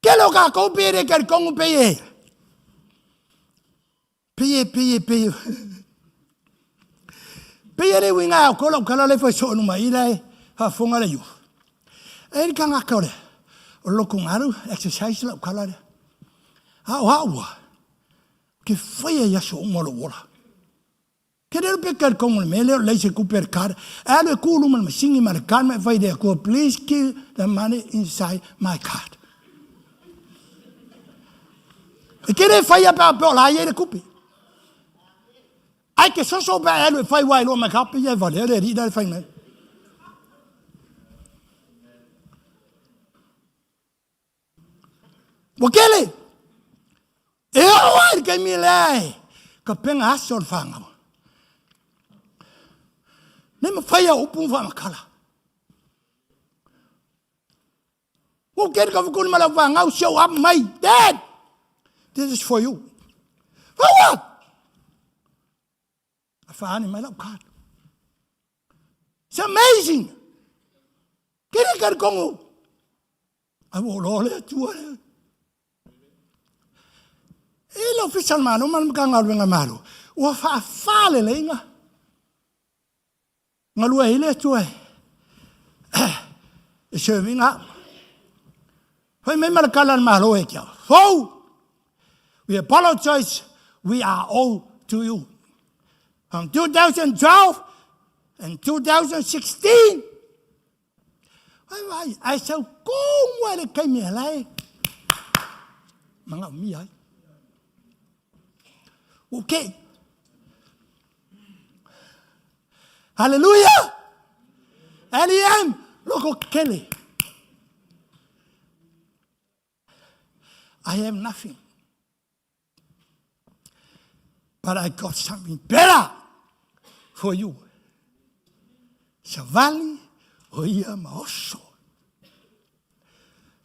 S5: Kele o kākou pe re kari kongu pe e. Pe e, pe e, pe e. Pe e le winga au kola ukala le fai so numa ila e hafonga le yu. E ni kanga kore. O loko ngaru exercise la ukala le. A o haua. Ke fai e yaso uma lo wola. Ke rere pe kari kongo le mele o lei se kupe le kara. E alu e kulu ma le masingi ma le kara ma e fai le akua, please keep the money inside my card. E ke re fai a pe o la ia le kupe. Ai ke soso pe alu e fai wai lo ma ka pe ia vale le ri le fai mai. Ua kele! E oo ai le taimi lea e ka pega aso o le fanau. Nei mawhai a upu whaamakala. Ua kele ka whakuni ma lau whangau, show up mai. Dad! This is for you. For what? A whaane mai lau card. It's amazing. Kere kare kongo. Ai ua loa le Atua lea. E le ofisa o le Malo ma le Matagaluega Malo, ua faafaleleiga galue ai le Atua e serving au. Fai mai ma le kala a le Malo e kia, Fou! We apologize, we are all to you. From 2012 and 2016, Ai vai, ai sau kongu ai le kaimi e lae. Manga mi ai. Okay. Hallelujah. L-E-M, loko kele. I have nothing. But I got something better for you. Savali o ia ma oso.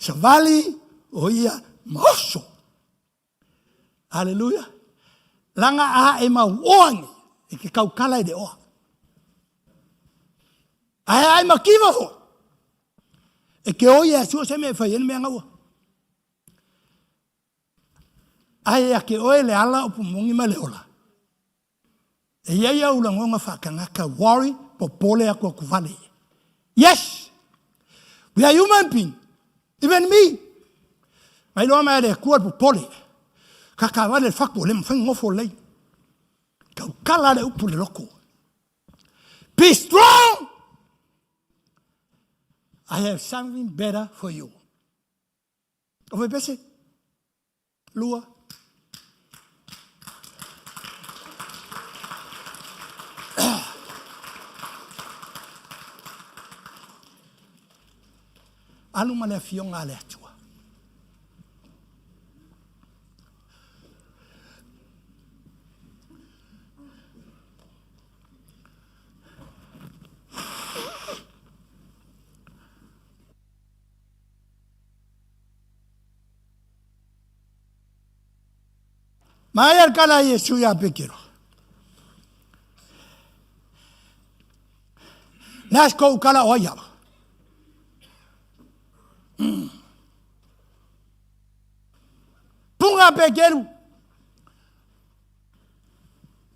S5: Savali o ia ma oso. Hallelujah. Langa a e mau oangi e ke kaukala i le oa. Ae ai makiva fo. E ke oi e asua se me whai ene mea ngaua. Ae ia ke oe le ala o pumongi ma le ola. E ia ia ulagonga whaakangaka worry popole aku aku vale. Yes! We are human being. Even me. Mai loa mai le kua popole. Kaka vale le whaku le mwhai ngofo lei. Kaukala le upu le loko. Be strong! I have something better for you. O fai pese? Lua. Alu ma le afioga a le Atua. Mai al kala Iesu ia Petero. Nas kou kala o ia. Punga Peteru.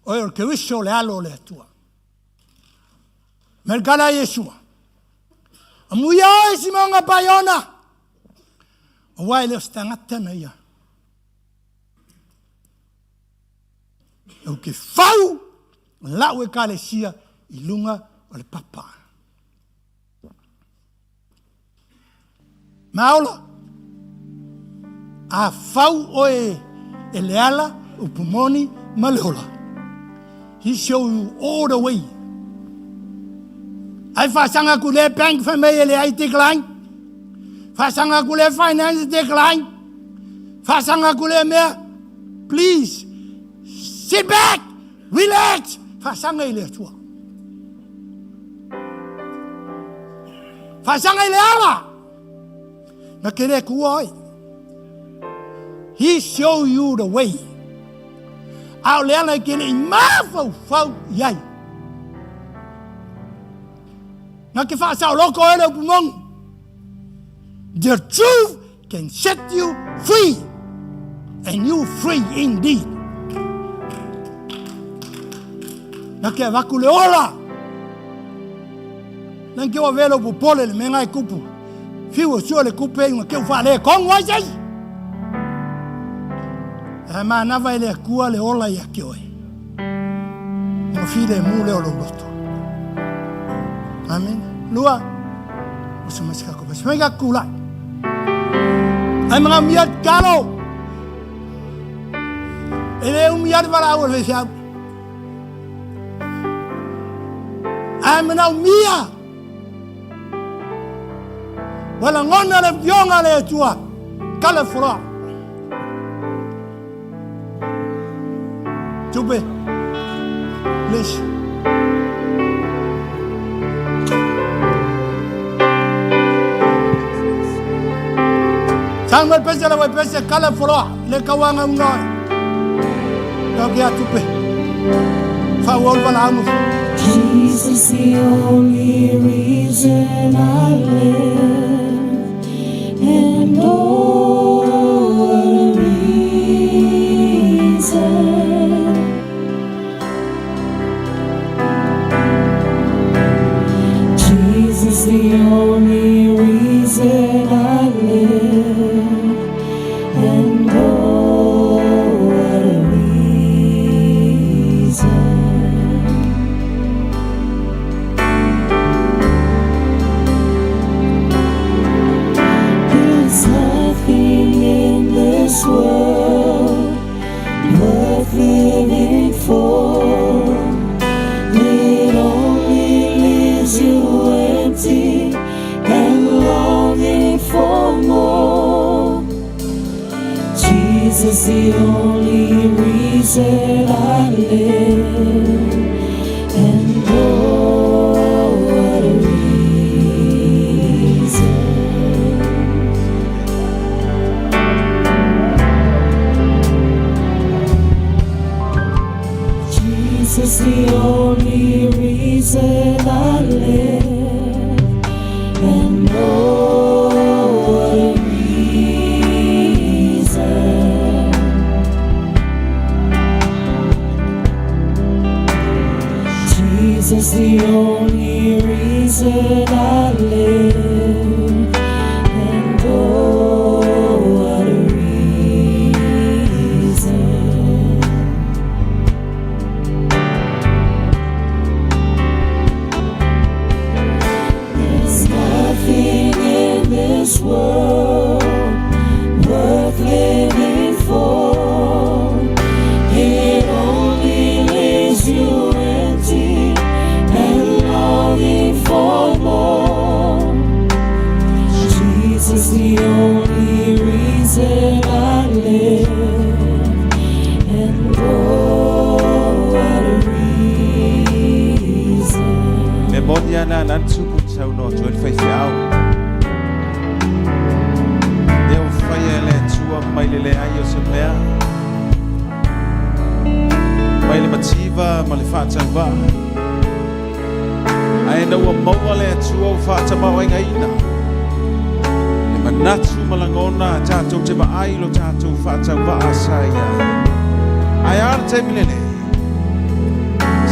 S5: Oe o le Keriso le alo o le Atua. Me le kala Iesua. Amuia oe Simonga Paiona. Aua e le o se tagata na ia. Ou ke fau lau ekalesia i luga o le papa. Ma ola. A fau oe e le ala, upu moni ma le ola. He show you all the way. Ai faasaga aku le bank fai mai e leai decline. Faasaga aku le finance decline. Faasaga aku le mea. Please sit back, relax. Faasaga i le Atua. Faasaga i le ala. Na ke le kua oi. He show you the way. A o le ala e ke le i mafaufau i ai. Na ke faasaoloko e le upu moni. The truth can set you free. And you free indeed. Na ke avaku le ola. Na ke o velo popole le menga e kupu. Fiu o sua le kupe inga ke u le kong wai sei. E manava e le akua le ola ia ke oe. Mo file mu le olo loto. Amen. Lua. O se masika ko bas. Mega kula. Ai mga miat kalo. E le umi ar wala au le fiau. Ai mana mia. Wala ngona le fionga le tua. Kala fura. Tupe. Please. Sangwe pese la pese kala fura le kawanga unoi. Kau kia tupe. Fa wol wala amu.
S1: Jesus, the only reason I live, and oh, what a reason. Jesus, the only reason I live, and oh, what a reason. There's nothing in this world worth living for. It only leaves you empty and longing for more. Jesus, the only reason I live, and oh, what a reason. Jesus, the only reason I live, and oh, what a reason. Jesus, the only reason I live, and oh, what a reason. There's nothing in this world worth living for. It only leaves you empty and longing for more. Jesus, the only reason I live, and oh, what a reason.
S6: Me moni ana nan tupu tau no tu el whaiwhi au. Leo whai e le tua mai le le ai o se mea. Mai le mativa ma le whātau wā. Ai na ua maua le atua o whātamau ai ngaina. Le manatu malangona tātou te maai lo tātou whātau wā sa ia. Ai ara te milele.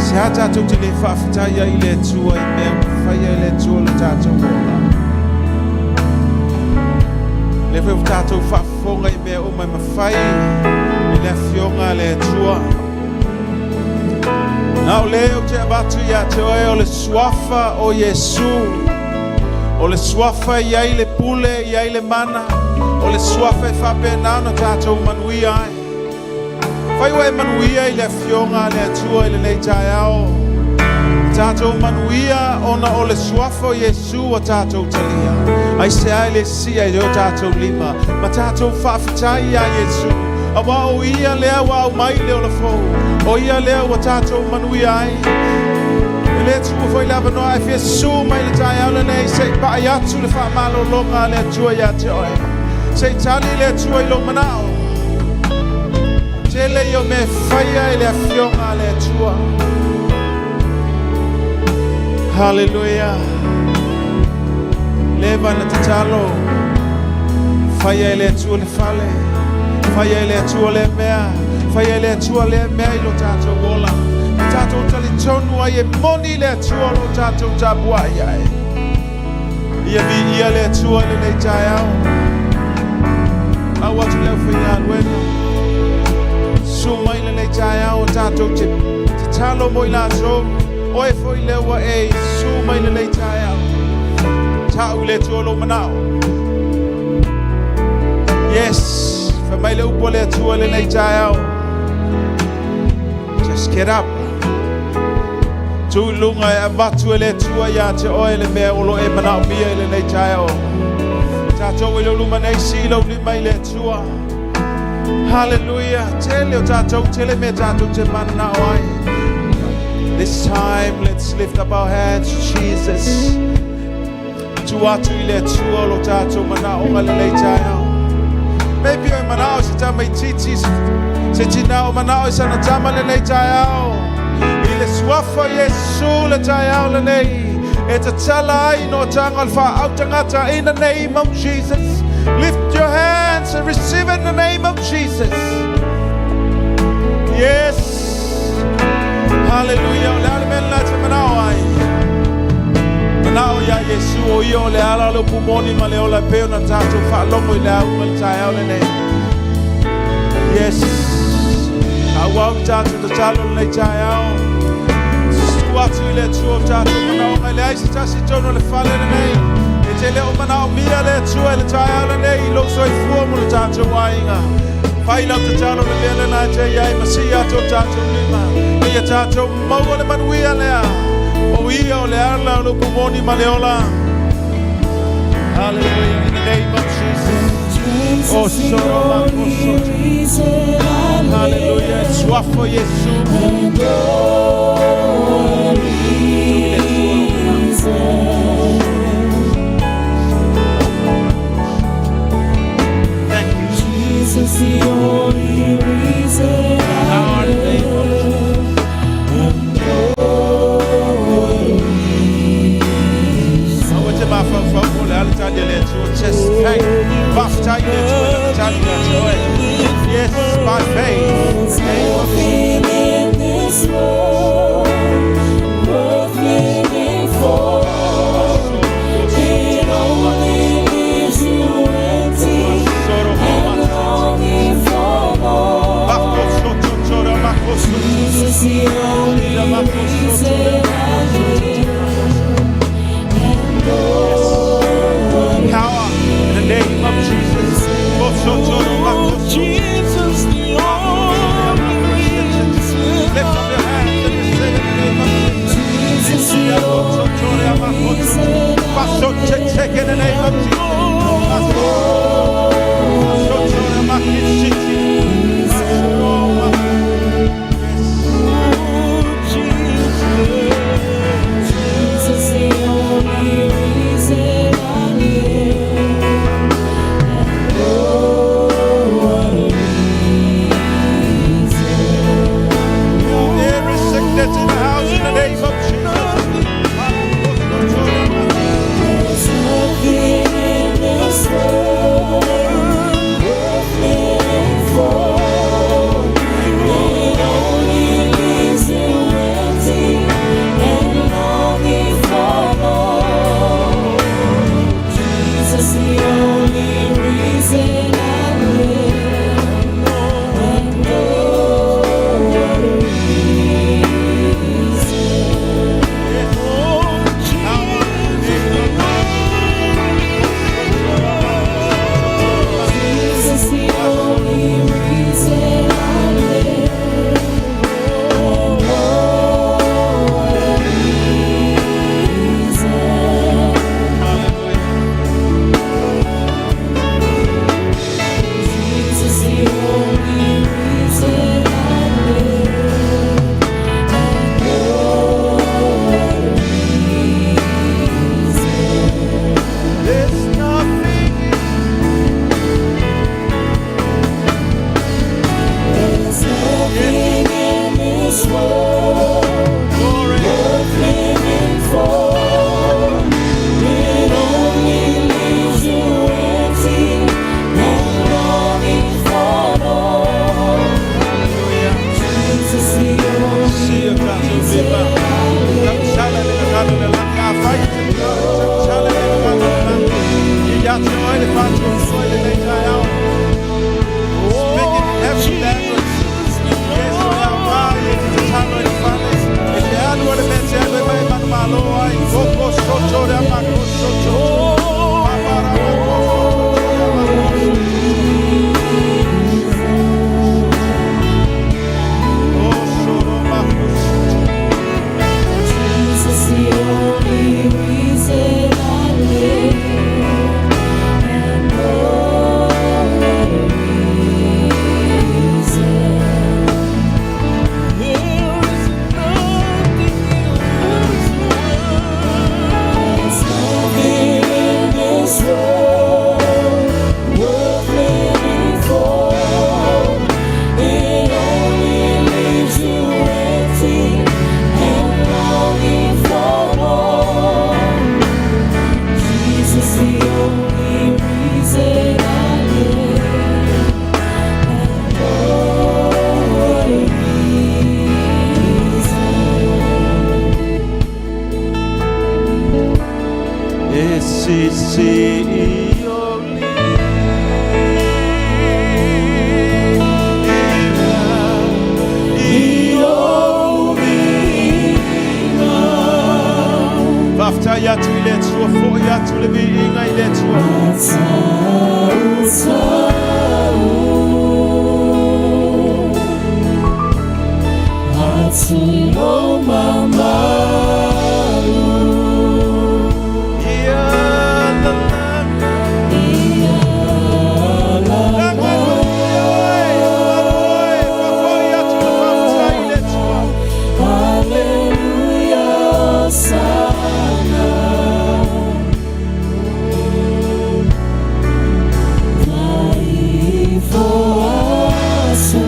S6: Se ha tātou te le whaafitaia i le atua i mea whaia i le atua lo tātou ola. Le whai tātou whaafonga i mea o mai mawhai i le afionga le atua. Nā o leo te avatu ia te oe o le suafa o Iesu. O le suafa e i ai le pule, e i ai le mana. O le suafa e faapena ona tatou manuia ai. Fai ua e manuia i le Afioga a le Atua i lenei taeao. E tatou manuia ona o le suafa o Iesu ua tatou talia. Aisea e le sii ai o tatou lima ma tatou faafetai iā Iesu, aua o Ia lea ua aumai le ola fou, o Ia lea ua tatou manuia ai. E le tuua foi le avanoa ae fia susu mai le taeao lenei se i pai atu le faamalologa a le Atua ia te oe. Se i tali le Atua i lou manao. Tele ia o mea e faia e le Afioga a le Atua. Haleluia. Leva na tatalo. Faia e le Atua le fale. Faia e le Atua lea mea. Faia e le Atua lea mea i lo tatou ola. Ma tatou talitonu ai e moni le Atua o lo tatou tapuai ai. Ia viia le Atua i lenei taeao. Au atu le aufaigaluega. Susu mai lenei taeao o tatou te tatalo mo i latou. Oe foi lea ua e susu mai lenei taeao. Ta'u i le Atua lou manao. Yes, fai mai le upu a le Atua i lenei taeao. Just get up. Tu i luga e avatu e le Atua ia te oe le mea o lo e manaomia i lenei taeao. Tatou i le luma nei sii lou lima i le Atua. Hallelujah. Tele o tatou, tele mea tatou te manao ai. This time, let's lift up our hands to Jesus. Tu atu i le Atua o lo tatou manaoga lenei taeao. Maybe o e manao se tamaitiiti, se tina o manao i sana tama lenei taeao. I le suafa o Iesu le taeao lenei. E tatala ai no tanga o le faautagata in the name of Jesus. Lift your hands and receive it in the name of Jesus. Yes. Hallelujah. O le a le mea lena e te manao ai. Manao ia Iesu o ia o le ala o le upu moni ma le ola e pei ona tatou faalogo i le auga i le taeao lenei. Yes. Auau tatou tatalo lenei taeao. Susu atu i le Atua o tatou manaoga e leai se tasi i totonu o le fale lenei. E te le o manaomia le Atua i le taeao lenei i lou soifua mo le tatou aiga. Fai lau tatalo le mea lena e te i ai ma sii atu o tatou lima. Ia tatou maua le manuia lea. O ia o le ala o le upu moni ma le ola. Hallelujah. In the name of Jesus. Oh,
S1: Jesus, the
S6: soro
S1: only reason I
S6: Hallelujah.
S1: live.
S6: Suafa o Iesu.
S1: And only reason.
S6: Thank you.
S1: Jesus, the only reason I
S6: Power in the name of
S1: live. And
S6: Aua te mafaufau po o le a le tali a le Atua. Just thank. Faafetai i le Atua i lana tali ia te oe. Yes, by faith. In the name of
S1: Nothing in this world worth living for. It only leaves you empty and longing for more. Jesus, the only reason I live. And
S6: Power in the name of Jesus.
S4: Jesus, the
S6: isi i o liiga, i ou viiga. Faafetai atu i le Atua, fo'i atu le viiga i le Atua. Ia lalaga. Laga manuia oe, malo oe, faafoi atu le faafetai i le Atua.
S1: Hallelujah, Hosanna. Kaifo aso.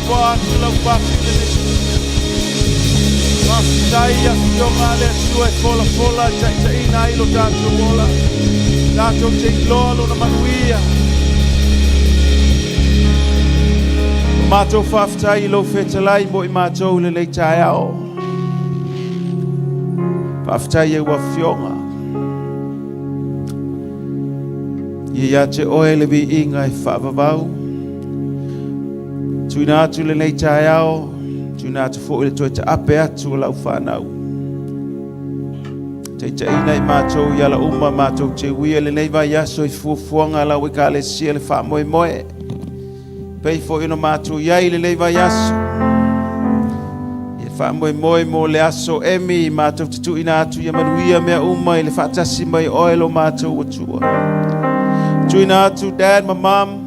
S4: atoa atu lau pasi i lenei. Faafetai i Afioga a le Atua e folafola e taitaiina ai lo tatou ola. Tatou te iloa Lona manuia. O matou faafetai i lou fetalai mo i matou i lenei taeao. Faafetai i au Afioga. Ia ia te oe le viiga e faavavau. Tuina atu lenei taeao, tuina atu foi le toe taape atu o lau fanau. Taitaiina i matou i ala uma matou te uia lenei vaiaso i fuafuaga a lau Ekalesia le faamoemoe. Pei foi ona matou i ai i lenei vaiaso. Ia faamoemoe mo le aso emi matou te tuuina atu ia manuia mea uma i le faatasi mai oe lo matou Atua. Tuuina atu Dad ma Mom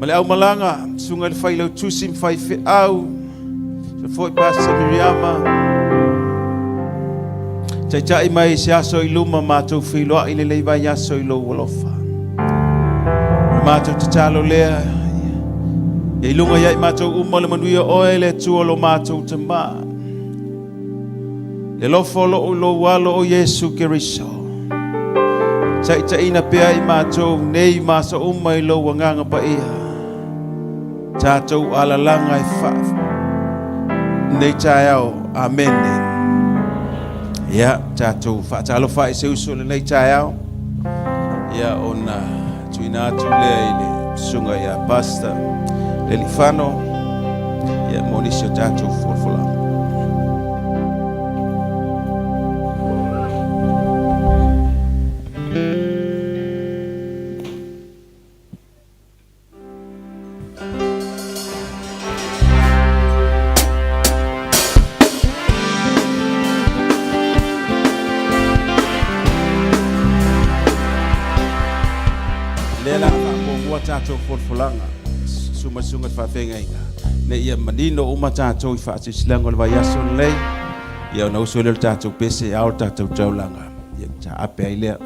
S4: ma le aumalaga, susuga i le failautusi ma faifeau, se foi Pastor Miriama, taitai mai se aso i luma matou feiloai lenei vaiaso i lou alofa. O le matou tatalo lea, ia i luga ia i matou uma le manuia oe le Atua lo matou Tamā. Le alofa o loo i lou alo o Iesu Keriso. Taitaiina pea i matou nei ma aso uma i lou agaga paia. Tatou alalaga e fa nei taeao. Amene. Ia, tatou faatalofa i se uso lenei taeao. Ia, ona tuuina atu lea i le susuga ia Pastor Lelifano, ia, mo nisi o tatou folafolaga. Lea la faamuamua tatou folafolaga sumasuma faafeagaiga ne ia manino uma tatou i faasilasilaga o le vaiaso lenei, ia ona uso lea o le tatou pese ao le tatou taulaga, ia taape ai lea.